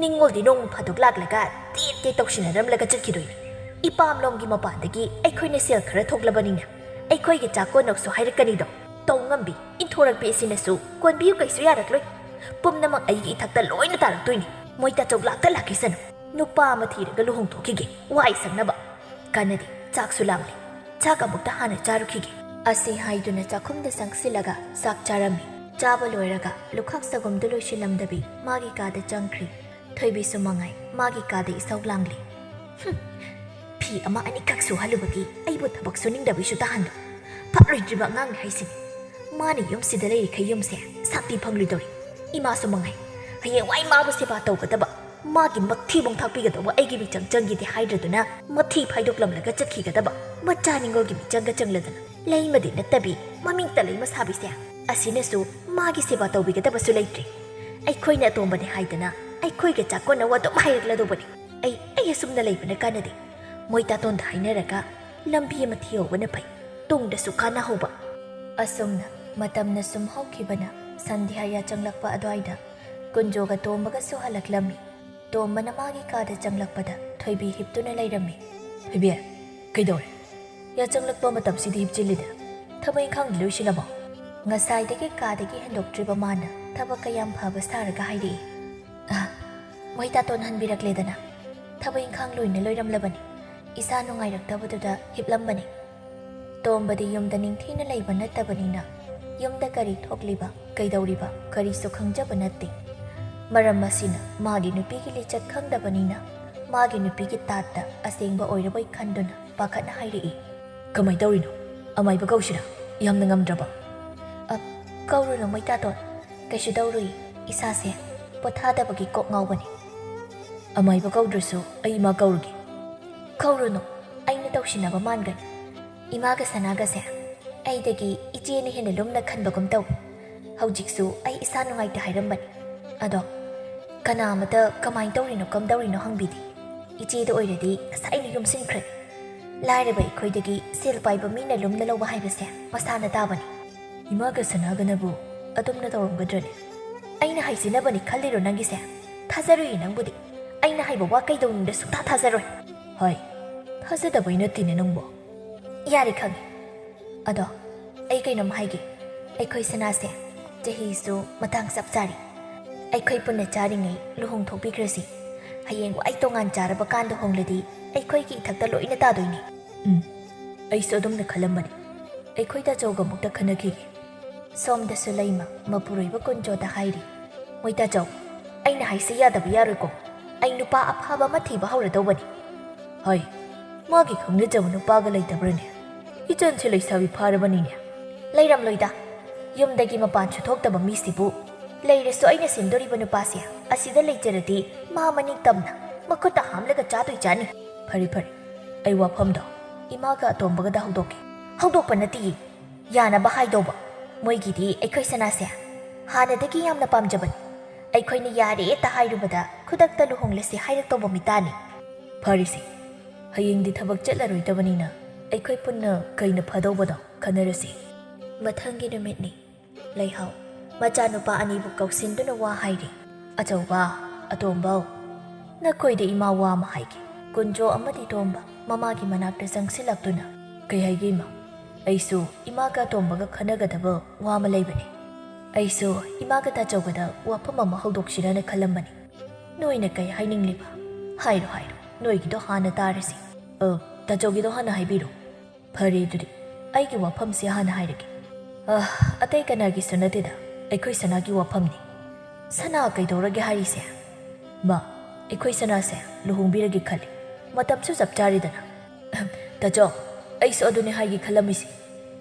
ꯅꯤꯡꯉꯣꯜꯗꯤ ꯅꯣꯡ ꯐꯥꯗꯣꯛ ꯂꯥꯛꯂꯒ ꯇꯦꯠ ꯇꯦꯠ ꯇꯧꯁꯤꯟꯅꯔꯝꯂꯒ ꯆꯠꯈꯤꯗꯣꯏꯅꯤ꯫ ꯏꯄꯥꯝꯂꯣꯝꯒꯤ ꯃꯄꯥꯟꯗꯒꯤ ꯑꯩꯈꯣꯏꯅ ꯁꯦꯜ ꯈꯔ ꯊꯣꯛꯂꯕꯅꯤꯅ ꯑꯩꯈꯣꯏꯒꯤ ꯆꯥꯛ ꯀꯣꯟꯅꯧꯁꯨ ꯍꯥꯏꯔꯛꯀꯅꯤꯗꯣ꯫ ꯇꯧ ꯉꯝꯕꯤ ꯏꯟꯊꯣꯔꯛꯄꯤ ꯑꯁꯤꯅꯁꯨ ꯀꯣꯟꯕꯤꯌꯨ ꯀꯩꯁꯨ ꯌꯥꯔꯛꯂꯣꯏ꯫ ꯄꯨꯝꯅꯃꯛ ꯑꯩꯒꯤ ꯏꯊꯛꯇ ꯂꯣꯏꯅ ꯇꯥꯔꯛꯇꯣꯏꯅꯤ꯫ ꯃꯣꯏ ꯇꯥꯆꯧ ꯂꯥꯛꯇ ꯂꯥꯛꯈꯤꯁꯅꯨ꯫ ꯅꯨꯄꯥ ꯑꯃ ꯊꯤꯔꯒ ꯂꯨꯍꯣꯡꯊꯣꯛꯈꯤꯒꯦ, ꯋꯥꯏ ꯁꯪꯅꯕ꯫ ꯀꯥꯟꯅꯗꯦ, ꯆꯥꯛꯁꯨ ꯂꯥꯝꯂꯦ꯫ ꯆꯥꯛ ꯑꯃꯨꯛꯇ ꯍꯥꯟꯅ ꯆꯥꯔꯨꯈꯤꯒꯦ꯫" ꯑꯁꯤ ꯍꯥꯏꯗꯨꯅ ꯆꯥꯛꯈꯨꯝꯗ ꯆꯪꯁꯤꯜꯂꯒ ꯆꯥꯛ ꯆꯥꯔꯝꯃꯤ꯫ ꯆꯥꯕ ꯂꯣꯏꯔꯒ ꯂꯨꯈꯥꯛ ꯆꯒꯨꯝꯗꯨ ꯂꯣꯏꯁꯤꯜꯂꯝꯗꯕꯤ ꯃꯥꯒꯤ ꯀꯥꯗ ꯆꯪꯈ꯭ꯔꯤ꯫ ꯊꯣꯏꯕꯤꯁꯨ ꯃꯉꯥꯏ ꯃꯥꯒꯤ ꯀꯥꯗ ꯏꯁꯧ ꯂꯥꯡꯂꯤ꯫ "ꯍꯨꯝ, ꯐꯤ ꯑꯃ ꯑꯅꯤꯈꯛ ꯁꯨꯍꯜꯂꯨꯕꯒꯤ ꯑꯩꯕꯨ ꯊꯕꯛ ꯁꯨꯅꯤꯡꯗꯕꯤꯁꯨ ꯇꯥꯍꯟꯕ꯫ ꯐꯠꯂꯣꯏꯗ꯭ꯔꯤꯕ ꯑꯉꯥꯡꯅꯤ ꯍꯥꯏꯁꯤꯅꯤ꯫ ꯃꯥꯅ ꯌꯨꯝꯁꯤꯗ ꯂꯩꯔꯤꯈꯩ ꯌꯨꯝꯁꯦ ꯁꯥꯟꯇꯤ ꯐꯪꯂꯣꯏꯗꯧꯔꯤ꯫ ꯏꯃꯥꯁꯨ ꯃꯉꯥꯏ꯫ ꯍꯌꯦꯡꯋꯥꯏ ꯃꯥꯕꯨ ꯁꯦꯕꯥ ꯇꯧꯒꯗꯕ, ꯃꯥꯒꯤ ꯃꯊꯤꯕꯣꯡ ꯊꯥꯛꯄꯤꯒꯗꯧꯕ ꯑꯩꯒꯤ ꯃꯤꯆꯪ ꯆꯪꯈꯤꯗꯦ ꯍꯥꯏꯗ꯭ꯔꯗꯨꯅ ꯃꯊꯤ ꯐꯥꯏꯗꯣꯛꯂꯝꯂꯒ ꯆꯠꯈꯤꯒꯗꯕ ꯃꯆꯥ ꯅꯤꯡꯉꯣꯜꯒꯤ ꯃꯤꯆꯪꯒ ꯆꯪꯂꯗꯅ ꯂꯩꯃꯗꯤ ꯅꯠꯇꯕꯤ ꯃꯃꯤꯡꯇ ꯂꯩꯃ ꯁꯥꯕꯤꯁꯦ꯫ ꯑꯁꯤꯅꯁꯨ ꯃꯥꯒꯤ ꯁꯦꯕꯥ ꯇꯧꯕꯤꯒꯗꯕꯁꯨ ꯂꯩꯇ꯭ꯔꯦ꯫ ꯑꯩꯈꯣꯏꯅ ꯑꯇꯣꯝꯕꯅꯤ ꯍꯥꯏꯗꯅ ꯑꯩꯈꯣꯏꯒ ꯆꯥꯛꯀꯣꯟꯅꯧ ꯑꯗꯨꯝ ꯍꯥꯏꯔꯛꯂꯗꯧꯕꯅꯤ꯫ ꯑꯩ, ꯑꯩ ꯑꯁꯨꯝꯅ ꯂꯩꯕꯅ ꯀꯥꯟꯅꯗꯦ꯫ ꯃꯣꯏ ꯇꯥꯇꯣꯟꯗ ꯍꯥꯏꯅꯔꯒ ꯂꯝꯕꯤ ꯑꯃ ꯊꯤꯍꯧꯕꯅ ꯐꯩ, ꯇꯨꯡꯗꯁꯨ ꯀꯥꯟꯅꯍꯧꯕ꯫" ꯑꯁꯨꯝꯅ ꯃꯇꯝꯅ ꯁꯨꯝ ꯍꯧꯈꯤꯕꯅ ꯁꯟꯙ꯭ꯌꯥ ꯌꯥꯆꯪꯂꯛꯄ ꯑꯗꯨꯋꯥꯏꯗ ꯀꯨꯟꯖꯣꯒ ꯇꯣꯝꯕꯒꯁꯨ ꯍꯜꯂꯛꯂꯝꯃꯤ꯫ ꯇꯣꯝꯕꯅ ꯃꯥꯒꯤ ꯀꯥꯗ ꯆꯪꯂꯛꯄꯗ ꯊꯣꯏꯕꯤ ꯍꯤꯞꯇꯨꯅ ꯂꯩꯔꯝꯃꯤ꯫ "ꯊꯣꯏꯕꯤ, ꯀꯩꯗꯧꯔꯦ? ꯌꯥꯆꯪꯂꯛꯄ ꯃꯇꯝꯁꯤꯗ ꯍꯤꯞꯆꯤꯜꯂꯤꯗ꯫ ꯊꯕꯛ ꯏꯪꯈꯥꯡꯗꯤ ꯂꯣꯏꯁꯤꯜꯂꯕꯣ?" ꯉꯁꯥꯏꯗꯒꯤ ꯀꯥꯗꯒꯤ ꯍꯦꯟꯗꯣꯛꯇ꯭ꯔꯤꯕ ꯃꯥꯅ ꯊꯕꯛ ꯀꯌꯥꯝ ꯐꯕ ꯁꯥꯔꯒ ꯍꯥꯏꯔꯛꯏ꯫ "ꯑ, ꯃꯣꯏ ꯇꯥꯇꯣꯟ ꯍꯟꯕꯤꯔꯛꯂꯦꯗꯅ꯫ ꯊꯕꯛ ꯏꯪꯈꯥꯡ ꯂꯣꯏꯅ ꯂꯣꯏꯔꯝꯂꯕꯅꯤ꯫ ꯏꯁꯥ ꯅꯨꯡꯉꯥꯏꯔꯛꯇꯕꯗꯨꯗ ꯍꯤꯞꯂꯝꯕꯅꯤ꯫" ꯇꯣꯝꯕꯗꯤ ꯌꯨꯝꯗ ꯅꯤꯡꯊꯤꯅ ꯂꯩꯕ ꯅꯠꯇꯕꯅꯤꯅ ꯌꯨꯝꯗ ꯀꯔꯤ ꯊꯣꯛꯂꯤꯕ, ꯀꯩꯗꯧꯔꯤꯕ, ꯀꯔꯤꯁꯨ ꯈꯪꯖꯕ ꯅꯠꯇꯦ꯫ ꯃꯔꯝ ꯑꯁꯤꯅ ꯃꯥꯒꯤ ꯅꯨꯄꯤꯒꯤ ꯂꯤꯆꯠ ꯈꯪꯗꯕꯅꯤꯅ ꯃꯥꯒꯤ ꯅꯨꯄꯤꯒꯤ ꯇꯥꯠꯇ ꯑꯁꯦꯡꯕ ꯑꯣꯏꯔꯕꯣꯏ ꯈꯟꯗꯨꯅ ꯄꯥꯈꯠꯅ ꯍꯥꯏꯔꯛꯏ꯫ "ꯀꯃꯥꯏ ꯇꯧꯔꯤꯅꯣ? ꯑꯃꯥꯏꯕ ꯀꯧꯁꯤꯔꯥ? ꯌꯥꯝꯅ ꯉꯝꯗ꯭ꯔꯕ?" "ꯑ, ꯀꯧꯔꯨꯅꯨ ꯃꯣꯏꯇꯥꯇꯣꯟ, ꯀꯩꯁꯨ ꯇꯧꯔꯨꯏ, ꯏꯁꯥꯁꯦ ꯄꯣꯊꯥꯗꯕꯒꯤ ꯀꯣꯛ ꯉꯥꯎꯕꯅꯤ꯫" "ꯑꯃꯥꯏꯕ ꯀꯧꯗ꯭ꯔꯁꯨ ꯑꯩ ꯏꯃꯥ ꯀꯧꯔꯒꯦ꯫" "ꯀꯧꯔꯨꯅꯨ, ꯑꯩꯅ ꯇꯧꯁꯤꯟꯅꯕ ꯃꯥꯟꯒꯅꯤ꯫ ꯏꯃꯥꯒ ꯁꯅꯥꯒꯁꯦ ꯑꯩꯗꯒꯤ ꯏꯆꯦꯅ ꯍꯦꯟꯅ ꯂꯨꯝꯅ ꯈꯟꯕꯒꯨꯝ ꯇꯧꯏ꯫ ꯍꯧꯖꯤꯛꯁꯨ ꯑꯩ ꯏꯁꯥ ꯅꯨꯡꯉꯥꯏꯇꯦ ꯍꯥꯏꯔꯝꯕꯅꯤ꯫ ꯑꯗꯣ ꯀꯅꯥ ꯑꯃꯇ ꯀꯃꯥꯏ ꯇꯧꯔꯤꯅꯣ ꯀꯝꯗꯧꯔꯤꯅꯣ ꯍꯪꯕꯤꯗꯦ꯫ ꯏꯆꯦꯗ ꯑꯣꯏꯔꯗꯤ ꯉꯁꯥꯏꯅ ꯌꯨꯝꯁꯤꯟꯈ꯭ꯔꯅꯤ꯫ ꯂꯥꯏꯔꯕ ꯑꯩꯈꯣꯏꯗꯒꯤ ꯁꯦꯜ ꯄꯥꯏꯕ ꯃꯤꯅ ꯂꯨꯝꯅ ꯂꯧꯕ ꯍꯥꯏꯕꯁꯦ ꯃꯁꯥꯅ ꯇꯥꯕꯅꯤ꯫" "ꯏꯃꯥꯒ ꯁꯅꯥꯒꯅꯕꯨ ꯑꯗꯨꯝꯅ ꯇꯧꯔꯝꯒꯗ꯭ꯔꯅꯦ?" "ꯑꯩꯅ ꯍꯥꯏꯁꯤꯅꯕꯅꯤ ꯈꯜꯂꯤꯔꯣ ꯅꯪꯒꯤꯁꯦ? ꯊꯥꯖꯔꯣꯏꯌꯦ ꯅꯪꯕꯨꯗꯤ꯫ ꯑꯩꯅ ꯍꯥꯏꯕ ꯋꯥ ꯀꯩꯗꯧꯅꯨꯡꯗ ꯁꯨꯡꯊꯥ ꯊꯥꯖꯔꯣꯏ꯫" "ꯍꯣꯏ, ꯊꯥꯖꯗꯕꯩ ꯅꯠꯇꯦꯅꯦ ꯅꯪꯕꯣ꯫" "ꯌꯥꯔꯦ ꯈꯪꯉꯦ꯫ ꯑꯗꯣ ꯑꯩ ꯀꯩꯅꯣꯝ ꯍꯥꯏꯒꯦ꯫ ꯑꯩꯈꯣꯏ ꯁꯅꯥꯁꯦ ꯆꯍꯤꯁꯨ ꯃꯇꯥꯡ ꯆꯞ ꯆꯥꯔꯤ꯫ ꯑꯩꯈꯣꯏ ꯄꯨꯟꯅ ꯆꯥꯔꯤꯉꯩ ꯂꯨꯍꯣꯡ ꯊꯣꯛꯄꯤꯈ꯭ꯔꯁꯤ꯫ ꯍꯌꯦꯡ ꯋꯥꯏ ꯇꯣꯉꯥꯟ ꯆꯥꯔꯕ ꯀꯥꯟꯗ ꯍꯣꯡꯂꯗꯤ ꯑꯩꯈꯣꯏꯒꯤ ꯏꯊꯛꯇ ꯂꯣꯏꯅ ꯇꯥꯗꯣꯏꯅꯤ꯫" "ꯎꯝ, ꯑꯩꯁꯨ ꯑꯗꯨꯝꯅ ꯈꯜꯂꯝꯕꯅꯤ꯫ ꯑꯩꯈꯣꯏ ꯇꯥꯆꯧꯒ ꯑꯃꯨꯛꯇ ꯈꯟꯅꯈꯤꯒꯦ꯫" ꯁꯣꯝꯗꯁꯨ ꯂꯩꯃ ꯃꯄꯨꯔꯣꯏꯕ ꯀꯨꯟꯖꯣꯗ ꯍꯥꯏꯔꯤ꯫ "ꯃꯣꯏ ꯇꯥꯆꯧ, ꯑꯩꯅ ꯍꯥꯏꯁꯦ ꯌꯥꯗꯕ ꯌꯥꯔꯣꯏꯀꯣ꯫ ꯑꯩ ꯅꯨꯄꯥ ꯑꯐꯕ ꯑꯃ ꯊꯤꯕ ꯍꯧꯔꯗꯧꯕꯅꯤ꯫" "ꯍꯣꯏ, ꯃꯥꯒꯤ ꯈꯪꯅꯖꯕ ꯅꯨꯄꯥꯒ ꯂꯩꯇꯕ꯭ꯔꯅꯦ? ꯏꯆꯟꯁꯦ ꯂꯩꯁꯥꯕꯤ ꯐꯥꯔꯕꯅꯤꯅꯦ꯫" "ꯂꯩꯔꯝꯂꯣꯏꯗ꯫ ꯌꯨꯝꯗꯒꯤ ꯃꯄꯥꯟꯁꯨ ꯊꯣꯛꯇꯕ ꯃꯤꯁꯤꯕꯨ꯫ ꯂꯩꯔꯁꯨ ꯑꯩꯅ ꯁꯤꯟꯗꯣꯔꯤꯕ ꯅꯨꯄꯥꯁꯦ ꯑꯁꯤꯗ ꯂꯩꯖꯔꯗꯤ ꯃꯥ ꯃꯅꯤꯡ ꯇꯝꯅ ꯃꯈꯨꯠꯇ ꯍꯥꯝꯂꯒ ꯆꯥꯗꯣꯏ ꯆꯥꯅꯤ꯫" "ꯐꯔꯦ ꯐꯔꯦ, ꯑꯩ ꯋꯥꯐꯝꯗꯣ ꯏꯃꯥꯒ ꯑꯇꯣꯝꯕꯒꯗ ꯍꯧꯗꯣꯛꯀꯦ꯫" "ꯍꯧꯗꯣꯛꯄ ꯅꯠꯇꯦꯌꯦ, ꯌꯥꯅꯕ ꯍꯥꯏꯗꯧꯕ꯫ ꯃꯣꯏꯒꯤꯗꯤ ꯑꯩꯈꯣꯏ ꯁꯅꯥꯁꯦ ꯍꯥꯟꯅꯗꯒꯤ ꯌꯥꯝꯅ ꯄꯥꯝꯖꯕꯅꯤ꯫ ꯑꯩꯈꯣꯏꯅ ꯌꯥꯔꯦ ꯍꯦꯛꯇ ꯍꯥꯏꯔꯨꯕꯗ ꯈꯨꯗꯛꯇ ꯂꯨꯍꯣꯡꯂꯁꯤ ꯍꯥꯏꯔꯛꯇꯧꯕ ꯃꯤꯇꯥꯅꯤ꯫" "ꯐꯔꯦꯁꯦ, ꯍꯌꯦꯡꯗꯤ ꯊꯕꯛ ꯆꯠꯂꯔꯣꯏꯗꯕꯅꯤꯅ ꯑꯩꯈꯣꯏ ꯄꯨꯟꯅ ꯀꯩꯅ ꯐꯗꯧꯕꯅꯣ ꯈꯟꯅꯔꯁꯤ꯫" ꯃꯊꯪꯒꯤ ꯅꯨꯃꯤꯠꯅꯤ꯫ ꯂꯩꯍꯥꯎ ꯃꯆꯥꯅꯨꯄꯥ ꯑꯅꯤꯕꯨ ꯀꯧꯁꯤꯟꯗꯨꯅ ꯋꯥ ꯍꯥꯏꯔꯤ꯫ "ꯑꯆꯧꯕ, ꯑꯇꯣꯝꯕꯧ, ꯅꯈꯣꯏꯗ ꯏꯃꯥ ꯋꯥ ꯑꯃ ꯍꯥꯏꯒꯦ꯫" ꯀꯨꯟꯖꯣ ꯑꯃꯗꯤ ꯇꯣꯝꯕ ꯃꯃꯥꯒꯤ ꯃꯅꯥꯛꯇ ꯆꯪꯁꯤꯜꯂꯛꯇꯨꯅ, "ꯀꯩ ꯍꯥꯏꯒꯦ ꯏꯃꯥ?" "ꯑꯩꯁꯨ ꯏꯃꯥꯒ ꯑꯇꯣꯝꯕꯒ ꯈꯟꯅꯒꯗꯕ ꯋꯥ ꯑꯃ ꯂꯩꯕꯅꯤ꯫" "ꯑꯩꯁꯨ ꯏꯃꯥꯒ ꯇꯥꯆꯧꯒꯗ ꯋꯥꯐꯝ ꯑꯃ ꯍꯧꯗꯣꯛꯁꯤꯔꯅ ꯈꯜꯂꯝꯕꯅꯤ꯫" "ꯅꯣꯏꯅ ꯀꯩ ꯍꯥꯏꯅꯤꯡꯂꯤꯕ? ꯍꯥꯏꯔꯣ ꯍꯥꯏꯔꯣ, ꯅꯣꯏꯒꯤꯗꯣ ꯍꯥꯟꯅ ꯇꯥꯔꯁꯤ꯫" "ꯑ, ꯇꯥꯆꯧꯒꯤꯗꯣ ꯍꯥꯟꯅ ꯍꯥꯏꯕꯤꯔꯣ꯫" "ꯐꯔꯦ ꯑꯗꯨꯗꯤ, ꯑꯩꯒꯤ ꯋꯥꯐꯝꯁꯦ ꯍꯥꯟꯅ ꯍꯥꯏꯔꯒꯦ꯫ ꯑ, ꯑꯇꯩ ꯀꯅꯥꯒꯤꯁꯨ ꯅꯠꯇꯦꯗ, ꯑꯩꯈꯣꯏ ꯁꯅꯥꯒꯤ ꯋꯥꯐꯝꯅꯤ꯫" "ꯁꯅꯥ ꯀꯩꯗꯧꯔꯒꯦ ꯍꯥꯏꯔꯤꯁꯦ?" "ꯃꯥ, ꯑꯩꯈꯣꯏ ꯁꯅꯥꯁꯦ ꯂꯨꯍꯣꯡꯕꯤꯔꯒꯦ ꯈꯜꯂꯤ꯫ ꯃꯇꯝꯁꯨ ꯆꯞ ꯆꯥꯔꯦꯗꯅ꯫ ꯇꯥꯆꯧ, ꯑꯩꯁꯨ ꯑꯗꯨꯅꯦ ꯍꯥꯏꯒꯦ ꯈꯜꯂꯝꯃꯤꯁꯦ꯫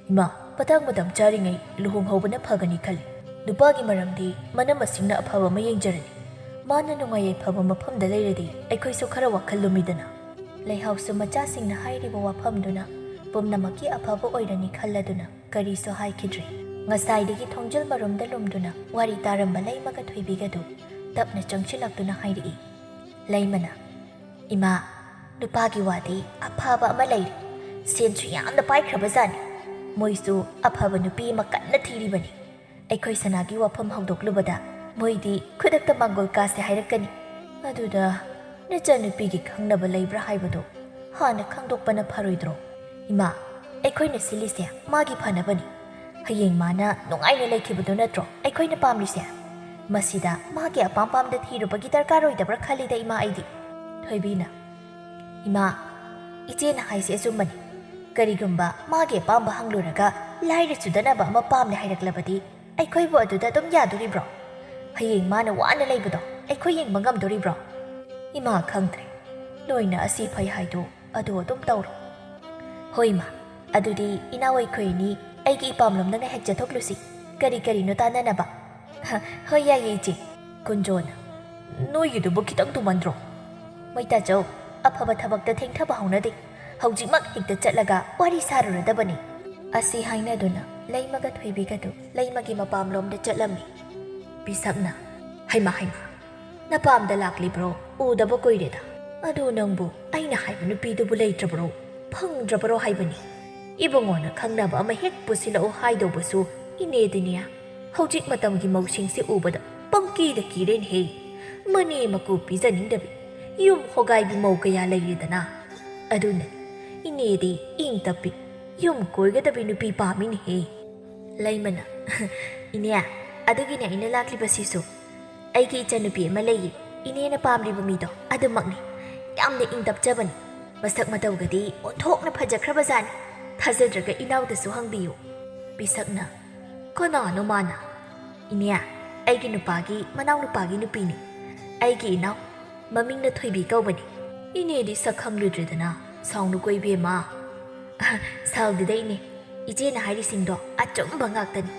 ꯏꯃꯥ, ꯃꯇꯥꯡ ꯃꯇꯝ ꯆꯥꯔꯤꯉꯩ ꯂꯨꯍꯣꯡꯍꯧꯕꯅ ꯐꯒꯅꯤ ꯈꯜꯂꯤ꯫ ꯅꯨꯄꯥꯒꯤ ꯃꯔꯝꯗꯤ ꯃꯅꯝ ꯃꯁꯤꯡꯅ ꯑꯐꯕ ꯑꯃ ꯌꯦꯡꯖꯔꯅꯤ꯫ ꯃꯥꯅ ꯅꯨꯡꯉꯥꯏ ꯌꯥꯏꯐꯕ ꯃꯐꯝꯗ ꯂꯩꯔꯗꯤ ꯑꯩꯈꯣꯏꯁꯨ ꯈꯔ ꯋꯥꯈꯜ ꯂꯨꯝꯃꯤꯗꯅ꯫ ꯂꯩꯍꯥꯎꯁꯨ ꯃꯆꯥꯁꯤꯡꯅ ꯍꯥꯏꯔꯤꯕ ꯋꯥꯐꯝꯗꯨꯅ ꯄꯨꯝꯅꯃꯛꯀꯤ ꯑꯐꯕ ꯑꯣꯏꯔꯅꯤ ꯈꯜꯂꯗꯨꯅ ꯀꯔꯤꯁꯨ ꯍꯥꯏꯈꯤꯗ꯭ꯔꯤ꯫ ꯉꯁꯥꯏꯗꯒꯤ ꯊꯣꯡꯖꯤꯜ ꯃꯔꯨꯝꯗ ꯂꯨꯝꯗꯨꯅ ꯋꯥꯔꯤ ꯇꯥꯔꯝꯕ ꯂꯩꯃꯒ ꯊꯣꯏꯕꯤꯒꯗꯨ ꯇꯞꯅ ꯆꯪꯁꯤꯜꯂꯛꯇꯨꯅ ꯍꯥꯏꯔꯛꯏ꯫ ꯂꯩꯃꯅ, "ꯏꯃꯥ, ꯅꯨꯄꯥꯒꯤ ꯋꯥꯗꯤ ꯑꯐꯕ ꯑꯃ ꯂꯩꯔꯦ꯫ ꯁꯦꯟꯁꯨ ꯌꯥꯝꯅ ꯄꯥꯏꯈ꯭ꯔꯕꯖꯥꯠꯅꯤ꯫ ꯃꯣꯏꯁꯨ ꯑꯐꯕ ꯅꯨꯄꯤ ꯑꯃ ꯀꯟꯅ ꯊꯤꯔꯤꯕꯅꯤ꯫ ꯑꯩꯈꯣꯏ ꯁꯅꯥꯒꯤ ꯋꯥꯐꯝ ꯍꯧꯗꯣꯛꯂꯨꯕꯗ ꯃꯣꯏꯗꯤ ꯈꯨꯗꯛꯇ ꯃꯥꯡꯒꯣꯜ ꯀꯥꯁꯦ ꯍꯥꯏꯔꯛꯀꯅꯤ꯫ ꯑꯗꯨꯗ ꯅꯆꯟꯅꯨꯄꯤꯒꯤ ꯈꯪꯅꯕ ꯂꯩꯕ꯭ꯔꯥ ꯍꯥꯏꯕꯗꯨ ꯍꯥꯟꯅ ꯈꯪꯗꯣꯛꯄꯅ ꯐꯔꯣꯏꯗ꯭ꯔꯣ?" "ꯏꯃꯥ, ꯑꯩꯈꯣꯏꯅ ꯁꯤꯜꯂꯤꯁꯦ ꯃꯥꯒꯤ ꯐꯅꯕꯅꯤ꯫ ꯍꯌꯦꯡ ꯃꯥꯅ ꯅꯨꯡꯉꯥꯏꯅ ꯂꯩꯈꯤꯕꯗꯨ ꯅꯠꯇ꯭ꯔꯣ ꯑꯩꯈꯣꯏꯅ ꯄꯥꯝꯂꯤꯁꯦ? ꯃꯁꯤꯗ ꯃꯥꯒꯤ ꯑꯄꯥꯝ ꯄꯥꯝꯗ ꯊꯤꯔꯨꯕꯒꯤ ꯗꯔꯀꯥꯔ ꯑꯣꯏꯗꯕ꯭ꯔꯥ ꯈꯜꯂꯤꯗ ꯏꯃꯥ ꯑꯩꯗꯤ꯫" ꯊꯣꯏꯕꯤꯅ, "ꯏꯃꯥ, ꯏꯆꯦꯅ ꯍꯥꯏꯁꯦ ꯑꯆꯨꯝꯕꯅꯤ꯫ ꯀꯔꯤꯒꯨꯝꯕ ꯃꯥꯒꯤ ꯑꯄꯥꯝꯕ ꯍꯪꯂꯨꯔꯒ ꯂꯥꯏꯔ ꯆꯨꯗꯅꯕ ꯑꯃ ꯄꯥꯝꯂꯦ ꯍꯥꯏꯔꯛꯂꯕꯗꯤ ꯑꯩꯈꯣꯏꯕꯨ ꯑꯗꯨꯗ ꯑꯗꯨꯝ ꯌꯥꯗꯣꯔꯤꯕ꯭ꯔꯣ? ꯍꯌꯦꯡ ꯃꯥꯅ ꯋꯥꯅ ꯂꯩꯕꯗꯣ ꯑꯩꯈꯣꯏ ꯌꯦꯡꯕ ꯉꯝꯗꯣꯔꯤꯕ꯭ꯔꯣ?" "ꯏꯃꯥ, ꯈꯪꯗ꯭ꯔꯦ꯫ ꯅꯣꯏꯅ ꯑꯁꯤ ꯐꯩ ꯍꯥꯏꯗꯣ ꯑꯗꯨ ꯑꯗꯨꯝ ꯇꯧꯔꯣ꯫" "ꯍꯣꯏ ꯏꯃꯥ, ꯑꯗꯨꯗꯤ ꯏꯅꯥꯎ ꯑꯩꯈꯣꯏ ꯑꯅꯤ ꯑꯩꯒꯤ ꯏꯄꯥꯝꯂꯣꯝꯗ ꯉꯥꯏꯍꯥꯛ ꯆꯠꯊꯣꯛꯂꯨꯁꯤ꯫ ꯀꯔꯤ ꯀꯔꯤꯅꯣ ꯇꯥꯟꯅꯅꯕ꯫" "ꯍ, ꯍꯣꯏ, ꯌꯥꯏꯌꯦ ꯏꯆꯦ꯫" ꯀꯨꯟꯖꯣꯅ, "ꯅꯣꯏꯒꯤꯗꯨꯕꯨ ꯈꯤꯇꯪ ꯊꯨꯃꯟꯗ꯭ꯔꯣ?" "ꯃꯩꯇꯥꯆꯧ, ꯑꯐꯕ ꯊꯕꯛꯇ ꯊꯦꯡꯊꯕ ꯍꯧꯅꯗꯦ꯫ ꯍꯧꯖꯤꯛꯃꯛ ꯍꯦꯛꯇ ꯆꯠꯂꯒ ꯋꯥꯔꯤ ꯁꯥꯔꯨꯔꯗꯕꯅꯤ꯫" ꯑꯁꯤ ꯍꯥꯏꯅꯗꯨꯅ ꯂꯩꯃꯒ ꯊꯣꯏꯕꯤꯒꯗꯨ ꯂꯩꯃꯒꯤ ꯃꯄꯥꯝꯂꯣꯝꯗ ꯆꯠꯂꯝꯃꯤ꯫ ꯄꯤꯁꯛꯅ, "ꯍꯩꯃꯥ, ꯍꯩꯃꯥ, ꯅꯄꯥꯝꯗ ꯂꯥꯛꯂꯤꯕ꯭ꯔꯣ? ꯎꯗꯕ ꯀꯨꯏꯔꯦꯗ꯫ ꯑꯗꯨ ꯅꯪꯕꯨ ꯑꯩꯅ ꯍꯥꯏꯕ ꯅꯨꯄꯤꯗꯨꯕꯨ ꯂꯩꯇ꯭ꯔꯕ꯭ꯔꯣ? ꯐꯪꯗ꯭ꯔꯕꯔꯣ ꯍꯥꯏꯕꯅꯤ꯫ ꯏꯕꯨꯡꯉꯣꯅ ꯈꯪꯅꯕ ꯑꯃ ꯍꯦꯛ ꯄꯨꯁꯤꯜꯂꯛꯎ ꯍꯥꯏꯗꯧꯕꯁꯨ ꯏꯅꯦꯗꯤꯅꯦ꯫ ꯍꯧꯖꯤꯛ ꯃꯇꯝꯒꯤ ꯃꯧꯁꯤꯡꯁꯤ ꯎꯕꯗ ꯄꯪꯀꯤꯗ ꯀꯤꯔꯦꯅꯦꯍꯦ꯫ ꯃꯅꯦ ꯃꯀꯨ ꯄꯤꯖꯅꯤꯡꯗꯕꯤ ꯌꯨꯝ ꯍꯣꯒꯥꯏꯕꯤ ꯃꯧ ꯀꯌꯥ ꯂꯩꯔꯦꯗꯅ꯫ ꯑꯗꯨꯅ ꯏꯅꯦꯗꯤ ꯏꯪ ꯇꯞꯄꯤ, ꯌꯨꯝ ꯀꯣꯏꯒꯗꯕꯤ ꯅꯨꯄꯤ ꯄꯥꯝꯃꯤꯅꯦꯍꯦ꯫" ꯂꯩꯃꯅ, "ꯏꯅꯦ, ꯑꯗꯨꯒꯤꯅꯦ ꯑꯩꯅ ꯂꯥꯛꯂꯤꯕꯁꯤꯁꯨ꯫ ꯑꯩꯒꯤ ꯏꯆꯟꯅꯨꯄꯤ ꯑꯃ ꯂꯩꯌꯦ, ꯏꯅꯦꯅ ꯄꯥꯝꯂꯤꯕ ꯃꯤꯗꯣ ꯑꯗꯨꯃꯛꯅꯤ꯫ ꯌꯥꯝꯅ ꯏꯪ ꯇꯞꯆꯕꯅꯤ꯫ ꯃꯁꯛ ꯃꯇꯧꯒꯗꯤ ꯑꯣꯟꯊꯣꯛꯅ ꯐꯖꯈ꯭ꯔꯕꯖꯥꯠꯅꯤ꯫ ꯊꯥꯖꯗ꯭ꯔꯒ ꯏꯅꯥꯎꯗꯁꯨ ꯍꯪꯕꯤꯌꯨ꯫" ꯄꯤꯁꯛꯅ, "ꯀꯅꯥꯅꯣ ꯃꯥꯅ?" "ꯏꯅꯦ, ꯑꯩꯒꯤ ꯅꯨꯄꯥꯒꯤ ꯃꯅꯥꯎꯅꯨꯄꯥꯒꯤ ꯅꯨꯄꯤꯅꯤ꯫ ꯑꯩꯒꯤ ꯏꯅꯥꯎ, ꯃꯃꯤꯡꯅ ꯊꯣꯏꯕꯤ ꯀꯧꯕꯅꯤ꯫ ꯏꯅꯦꯗꯤ ꯁꯛ ꯈꯪꯂꯨꯗ꯭ꯔꯦꯗꯅ꯫ ꯁꯥꯎꯅꯨꯀꯣ ꯏꯕꯦꯝꯃ꯫ ꯁꯥꯎꯗꯦꯗ ꯏꯅꯦ, ꯏꯆꯦꯅ ꯍꯥꯏꯔꯤꯁꯤꯡꯗꯣ ꯑꯆꯨꯝꯕ ꯉꯥꯛꯇꯅꯤ꯫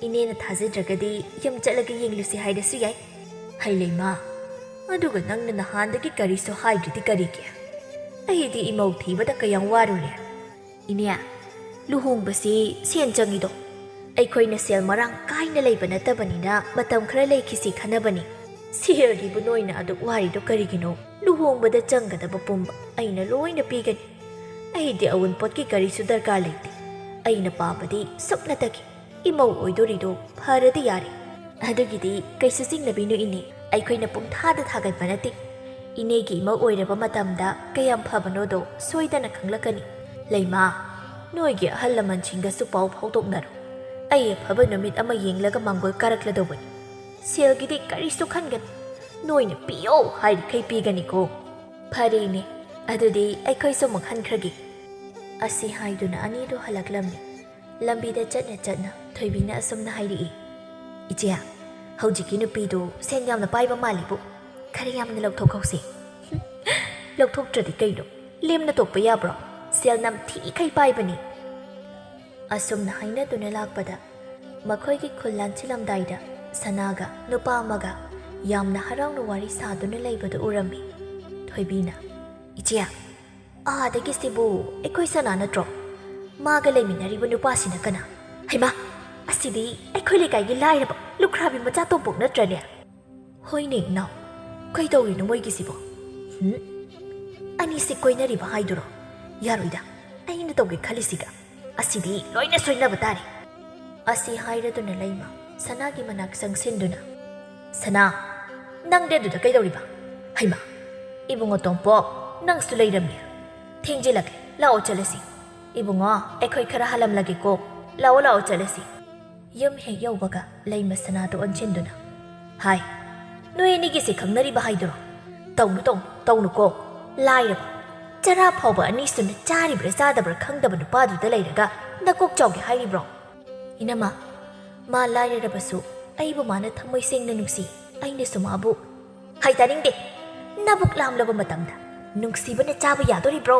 ꯏꯅꯦꯅ ꯊꯥꯖꯗ꯭ꯔꯒꯗꯤ ꯌꯨꯝ ꯆꯠꯂꯒ ꯌꯦꯡꯂꯨꯁꯤ ꯍꯥꯏꯔꯁꯨ ꯌꯥꯏ꯫ ꯍꯩ ꯂꯩꯃ, ꯑꯗꯨꯒ ꯅꯪꯅ ꯅꯍꯥꯟꯗꯒꯤ ꯀꯔꯤꯁꯨ ꯍꯥꯏꯗ꯭ꯔꯤꯗꯤ ꯀꯔꯤꯒꯤ? ꯑꯩꯗꯤ ꯏꯃꯧ ꯊꯤꯕꯗ ꯀꯌꯥꯝ ꯋꯥꯔꯨꯔꯦ꯫ ꯏꯅꯦ, ꯂꯨꯍꯣꯡꯕꯁꯤ ꯁꯦꯟ ꯆꯪꯉꯤꯗꯣ꯫ ꯑꯩꯈꯣꯏꯅ ꯁꯦꯜ ꯃꯔꯥꯡ ꯀꯥꯏꯅ ꯂꯩꯕ ꯅꯠꯇꯕꯅꯤꯅ ꯃꯇꯝ ꯈꯔ ꯂꯩꯈꯤꯁꯤ ꯈꯟꯅꯕꯅꯤ꯫ ꯁꯦꯜꯒꯤꯕꯨ ꯅꯣꯏꯅ ꯑꯗꯨꯛ ꯋꯥꯔꯤꯗꯣ ꯀꯔꯤꯒꯤꯅꯣ? ꯂꯨꯍꯣꯡꯕꯗ ꯆꯪꯒꯗꯕ ꯄꯨꯝꯕ ꯑꯩꯅ ꯂꯣꯏꯅ ꯄꯤꯒꯅꯤ꯫ ꯑꯩꯗꯤ ꯑꯎꯟꯄꯣꯠꯀꯤ ꯀꯔꯤꯁꯨ ꯗꯔꯀꯥꯔ ꯂꯩꯇꯦ꯫ ꯑꯩꯅ ꯄꯥꯝꯕꯗꯤ ꯁꯨꯞꯅꯇꯒꯤ ꯏꯃꯧ ꯑꯣꯏꯗꯣꯔꯤꯗꯣ ꯐꯔꯗꯤ ꯌꯥꯔꯦ꯫ ꯑꯗꯨꯒꯤꯗꯤ ꯀꯩꯁꯨ ꯆꯤꯡꯅꯕꯤꯅꯨ ꯏꯅꯦ, ꯑꯩꯈꯣꯏꯅ ꯄꯨꯡꯊꯥꯗ ꯊꯥꯒꯠꯄ ꯅꯠꯇꯦ꯫ ꯏꯅꯦꯒꯤ ꯏꯃꯧ ꯑꯣꯏꯔꯕ ꯃꯇꯝꯗ ꯀꯌꯥꯝ ꯐꯕꯅꯣꯗꯣ ꯁꯣꯏꯗꯅ ꯈꯪꯂꯛꯀꯅꯤ꯫ ꯂꯩꯃ, ꯅꯣꯏꯒꯤ ꯑꯍꯜ ꯂꯃꯟꯁꯤꯡꯒꯁꯨ ꯄꯥꯎ ꯐꯥꯎꯗꯣꯛꯅꯔꯣ꯫ ꯑꯩ ꯑꯐꯕ ꯅꯨꯃꯤꯠ ꯑꯃ ꯌꯦꯡꯂꯒ ꯃꯥꯡꯒꯣꯜ ꯀꯥꯔꯛꯂꯗꯧꯕꯅꯤ꯫ ꯁꯦꯜꯒꯤꯗꯤ ꯀꯔꯤꯁꯨ ꯈꯟꯒꯅꯨ꯫ ꯅꯣꯏꯅ ꯄꯤꯌꯣ ꯍꯥꯏꯔꯤꯈꯩ ꯄꯤꯒꯅꯤꯀꯣ꯫ ꯐꯔꯦ ꯏꯅꯦ, ꯑꯗꯨꯗꯤ ꯑꯩꯈꯣꯏꯁꯨ ꯑꯃꯨꯛ ꯍꯟꯈ꯭ꯔꯒꯦ꯫ ꯑꯁꯤ ꯍꯥꯏꯗꯨꯅ ꯑꯅꯤꯗꯨ ꯍꯜꯂꯛꯂꯝꯃꯤ꯫ ꯂꯝꯕꯤꯗ ꯆꯠꯅ ꯆꯠꯅ ꯊꯣꯏꯕꯤꯅ ꯑꯁꯨꯝꯅ ꯍꯥꯏꯔꯛꯏ, "ꯏꯆꯦ, ꯍꯧꯖꯤꯛꯀꯤ ꯅꯨꯄꯤꯗꯨ ꯁꯦꯟ ꯌꯥꯝꯅ ꯄꯥꯏꯕ ꯃꯥꯜꯂꯤꯕꯨ, ꯈꯔ ꯌꯥꯝꯅ ꯂꯧꯊꯣꯛꯍꯧꯁꯦ꯫" "ꯂꯧꯊꯣꯛꯇ꯭ꯔꯗꯤ ꯀꯩꯅꯣ? ꯂꯦꯝꯅ ꯇꯣꯛꯄ ꯌꯥꯕ꯭ꯔꯣ? ꯁꯦꯜ ꯅꯝꯊꯤꯈꯩ ꯄꯥꯏꯕꯅꯤ꯫" ꯑꯁꯨꯝꯅ ꯍꯥꯏꯅꯗꯨꯅ ꯂꯥꯛꯄꯗ, ꯃꯈꯣꯏꯒꯤ ꯈꯨꯜ ꯂꯥꯟꯁꯤꯜꯂꯝꯗꯥꯏꯗ ꯁꯅꯥꯒ ꯅꯨꯄꯥ ꯑꯃꯒ ꯌꯥꯝꯅ ꯍꯔꯥꯎꯅ ꯋꯥꯔꯤ ꯁꯥꯗꯨꯅ ꯂꯩꯕꯗꯨ ꯎꯔꯝꯃꯤ꯫ ꯊꯣꯏꯕꯤꯅ, "ꯏꯆꯦ, ꯑꯥꯗꯒꯤꯁꯤꯕꯨ ꯑꯩꯈꯣꯏ ꯁꯅꯥ ꯅꯠꯇ꯭ꯔꯣ? ꯃꯥꯒ ꯂꯩꯃꯤꯟꯅꯔꯤꯕ ꯅꯨꯄꯥꯁꯤꯅ ꯀꯅꯥ? ꯍꯩꯃꯥ, ꯑꯁꯤꯗꯤ ꯑꯩꯈꯣꯏ ꯂꯩꯀꯥꯏꯒꯤ ꯂꯥꯏꯔꯕ ꯂꯨꯈ꯭ꯔꯥꯕꯤ ꯃꯆꯥ ꯇꯣꯝꯄꯣꯛ ꯅꯠꯇ꯭ꯔꯅꯦ?" "ꯍꯣꯏꯅꯦ ꯏꯅꯥꯎ, ꯀꯩꯗꯧꯔꯤꯅꯣ ꯃꯣꯏꯒꯤꯁꯤꯕꯣ? ꯍꯨꯝ? ꯑꯅꯤꯁꯤ ꯀꯣꯏꯅꯔꯤꯕ ꯍꯥꯏꯗꯨꯔꯣ? ꯌꯥꯔꯣꯏꯗ, ꯑꯩꯅ ꯇꯧꯒꯦ ꯈꯜꯂꯤꯁꯤꯒ꯫ ꯑꯁꯤꯗꯤ ꯂꯣꯏꯅ ꯁꯣꯏꯅꯕ ꯇꯥꯔꯦ꯫" ꯑꯁꯤ ꯍꯥꯏꯔꯗꯨꯅ ꯂꯩꯃ ꯁꯅꯥꯒꯤ ꯃꯅꯥꯛ ꯆꯪꯁꯤꯟꯗꯨꯅ, "ꯁꯅꯥ, ꯅꯪꯗꯤ ꯑꯗꯨꯗ ꯀꯩꯗꯧꯔꯤꯕ? ꯍꯩꯃꯥ, ꯏꯕꯨꯡꯉꯣ ꯇꯣꯝꯄꯣꯛ, ꯅꯪꯁꯨ ꯂꯩꯔꯝꯃꯤ꯫ ꯊꯦꯡꯖꯤꯜꯂꯛꯂꯦ, ꯂꯥꯛꯑꯣ ꯆꯠꯂꯁꯤ꯫ ꯏꯕꯨꯡꯉꯣ, ꯑꯩꯈꯣꯏ ꯈꯔ ꯍꯜꯂꯝꯂꯒꯦꯀꯣ꯫ ꯂꯥꯛꯑꯣ, ꯂꯥꯛꯑꯣ ꯆꯠꯂꯁꯤ꯫" ꯌꯨꯝ ꯍꯦꯛ ꯌꯧꯕꯒ ꯂꯩꯃ ꯁꯅꯥꯗꯨ ꯑꯣꯟꯁꯤꯟꯗꯨꯅ, "ꯍꯥꯏ, ꯅꯣꯏ ꯑꯅꯤꯒꯤꯁꯦ ꯈꯪꯅꯔꯤꯕ ꯍꯥꯏꯗꯨꯔꯣ? ꯇꯧꯅꯨ, ꯇꯧꯅꯨ, ꯇꯧꯅꯨꯀꯣ꯫ ꯂꯥꯏꯔꯕ, ꯆꯔꯥ ꯐꯥꯎꯕ ꯑꯅꯤꯁꯨꯅ ꯆꯥꯔꯤꯕ꯭ꯔꯥ ꯆꯥꯗꯕ꯭ꯔꯥ ꯈꯪꯗꯕ ꯅꯨꯄꯥꯗꯨꯗ ꯂꯩꯔꯒ ꯅꯀꯣꯛ ꯆꯥꯎꯒꯦ ꯍꯥꯏꯔꯤꯕ꯭ꯔꯣ?" "ꯏꯅꯝꯃ, ꯃꯥ ꯂꯥꯏꯔꯔꯕꯁꯨ ꯑꯩꯕꯨ ꯃꯥꯅ ꯊꯃꯣꯏ ꯁꯦꯡꯅ ꯅꯨꯡꯁꯤ꯫ ꯑꯩꯅꯁꯨ ꯃꯥꯕꯨ"꯫ "ꯍꯥꯏ, ꯇꯥꯅꯤꯡꯗꯦ꯫ ꯅꯕꯨꯛ ꯂꯥꯝꯂꯕ ꯃꯇꯝꯗ ꯅꯨꯡꯁꯤꯕꯅ ꯆꯥꯕ ꯌꯥꯗꯣꯔꯤꯕ꯭ꯔꯣ?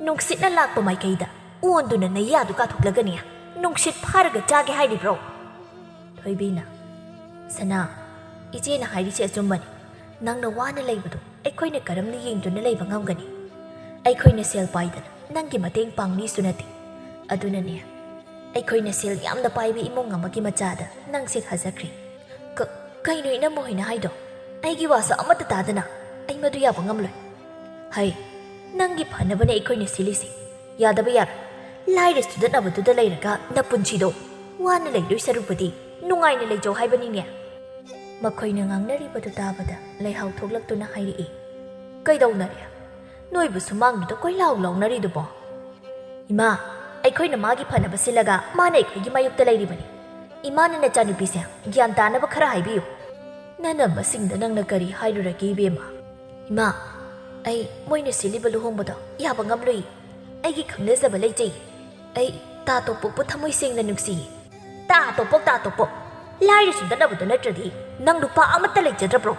ꯅꯨꯡꯁꯤꯠꯅ ꯂꯥꯛꯄ ꯃꯥꯏꯀꯩꯗ ꯑꯣꯟꯗꯨꯅ ꯅꯌꯥꯗꯨ ꯀꯥꯊꯣꯛꯂꯒꯅꯤ ꯅꯨꯡꯁꯤꯠ ꯐꯥꯔꯒ ꯆꯥꯒꯦ ꯍꯥꯏꯔꯤꯕ꯭ꯔꯣ? ꯊꯣꯏꯕꯤꯅ, "ꯁꯅꯥ, ꯏꯆꯦꯅ ꯍꯥꯏꯔꯤꯁꯦ ꯑꯆꯨꯝꯕꯅꯤ꯫ ꯅꯪꯅ ꯋꯥꯅ ꯂꯩꯕꯗꯣ ꯑꯩꯈꯣꯏꯅ ꯀꯔꯝꯅ ꯌꯦꯡꯗꯨꯅ ꯂꯩꯕ ꯉꯝꯒꯅꯤ? ꯑꯩꯈꯣꯏꯅ ꯁꯦꯜ ꯄꯥꯏꯗꯅ ꯅꯪꯒꯤ ꯃꯇꯦꯡ ꯄꯥꯡꯅꯤꯁꯨ ꯅꯠꯇꯦ꯫ ꯑꯗꯨꯅꯅꯦ, ꯑꯩꯈꯣꯏꯅ ꯁꯦꯜ ꯌꯥꯝꯅ ꯄꯥꯏꯕ ꯏꯃꯨꯡ ꯑꯃꯒꯤ ꯃꯆꯥꯗ ꯅꯪꯁꯦ ꯊꯥꯖꯈ꯭ꯔꯤ꯫" "ꯀ-, ꯀꯩꯅꯣ ꯏꯅꯝꯃ ꯍꯣꯏꯅ ꯍꯥꯏꯗꯣ? ꯑꯩꯒꯤ ꯋꯥꯁꯨ ꯑꯃꯠꯇ ꯇꯥꯗꯅ ꯑꯩ ꯃꯗꯨ ꯌꯥꯕ ꯉꯝꯂꯣꯏ꯫" "ꯍꯩ, ꯅꯪꯒꯤ ꯐꯅꯕꯅꯦ ꯑꯩꯈꯣꯏꯅ ꯁꯤꯜꯂꯤꯁꯦ꯫ ꯌꯥꯗꯕ ꯌꯥꯔꯣꯏ꯫ ꯂꯥꯏꯔ ꯆꯨꯗꯠꯅꯕꯗꯨꯗ ꯂꯩꯔꯒ ꯅꯄꯨꯟꯁꯤꯗꯣ ꯋꯥꯅ ꯂꯩꯗꯣꯏ ꯁꯔꯨꯛꯄꯨꯗꯤ ꯅꯨꯡꯉꯥꯏꯅ ꯂꯩꯖꯧ ꯍꯥꯏꯕꯅꯤꯅꯦ꯫" ꯃꯈꯣꯏꯅ ꯉꯥꯡꯅꯔꯤꯕꯗꯨ ꯇꯥꯕꯗ ꯂꯩꯍꯥꯎ ꯊꯣꯛꯂꯛꯇꯨꯅ ꯍꯥꯏꯔꯛꯏ, "ꯀꯩꯗꯧꯅꯔꯦ? ꯅꯣꯏꯕꯨ ꯁꯨꯃꯥꯡꯗꯨꯗ ꯀꯣꯏꯂꯥꯎ ꯂꯥꯎꯅꯔꯤꯗꯨꯕꯣ?" "ꯏꯃꯥ, ꯑꯩꯈꯣꯏꯅ ꯃꯥꯒꯤ ꯐꯅꯕ ꯁꯤꯜꯂꯒ ꯃꯥꯅ ꯑꯩꯈꯣꯏꯒꯤ ꯃꯥꯌꯣꯛꯇ ꯂꯩꯔꯤꯕꯅꯤ꯫ ꯏꯃꯥꯅ ꯅꯆꯥꯅꯨꯄꯤꯁꯦ ꯒ꯭ꯌꯥꯟ ꯇꯥꯅꯕ ꯈꯔ ꯍꯥꯏꯕꯤꯌꯨ꯫" "ꯅꯅꯝꯃꯁꯤꯡꯗ ꯅꯪꯅ ꯀꯔꯤ ꯍꯥꯏꯔꯨꯔꯒꯦ, ꯏꯕꯦꯝꯃ?" "ꯏꯃꯥ, ꯑꯩ ꯃꯣꯏꯅ ꯁꯤꯜꯂꯤꯕ ꯂꯨꯍꯣꯡꯕꯗꯣ ꯌꯥꯕ ꯉꯝꯂꯣꯏ꯫ ꯑꯩꯒꯤ ꯈꯪꯅꯖꯕ ꯂꯩꯖꯩ꯫ ꯑꯩ ꯇꯥ ꯇꯣꯝꯄꯣꯛꯄꯨ ꯊꯃꯣꯏ ꯁꯦꯡꯅ ꯅꯨꯡꯁꯤꯌꯦ꯫" "ꯇꯥ ꯇꯣꯝꯄꯣꯛ, ꯇꯥ ꯇꯣꯝꯄꯣꯛ, ꯂꯥꯏꯔ ꯆꯨꯗꯠꯅꯕꯗꯨ ꯅꯠꯇ꯭ꯔꯗꯤ ꯅꯪ ꯅꯨꯄꯥ ꯑꯃꯠꯇ ꯂꯩꯖꯗ꯭ꯔꯕ꯭ꯔꯣ?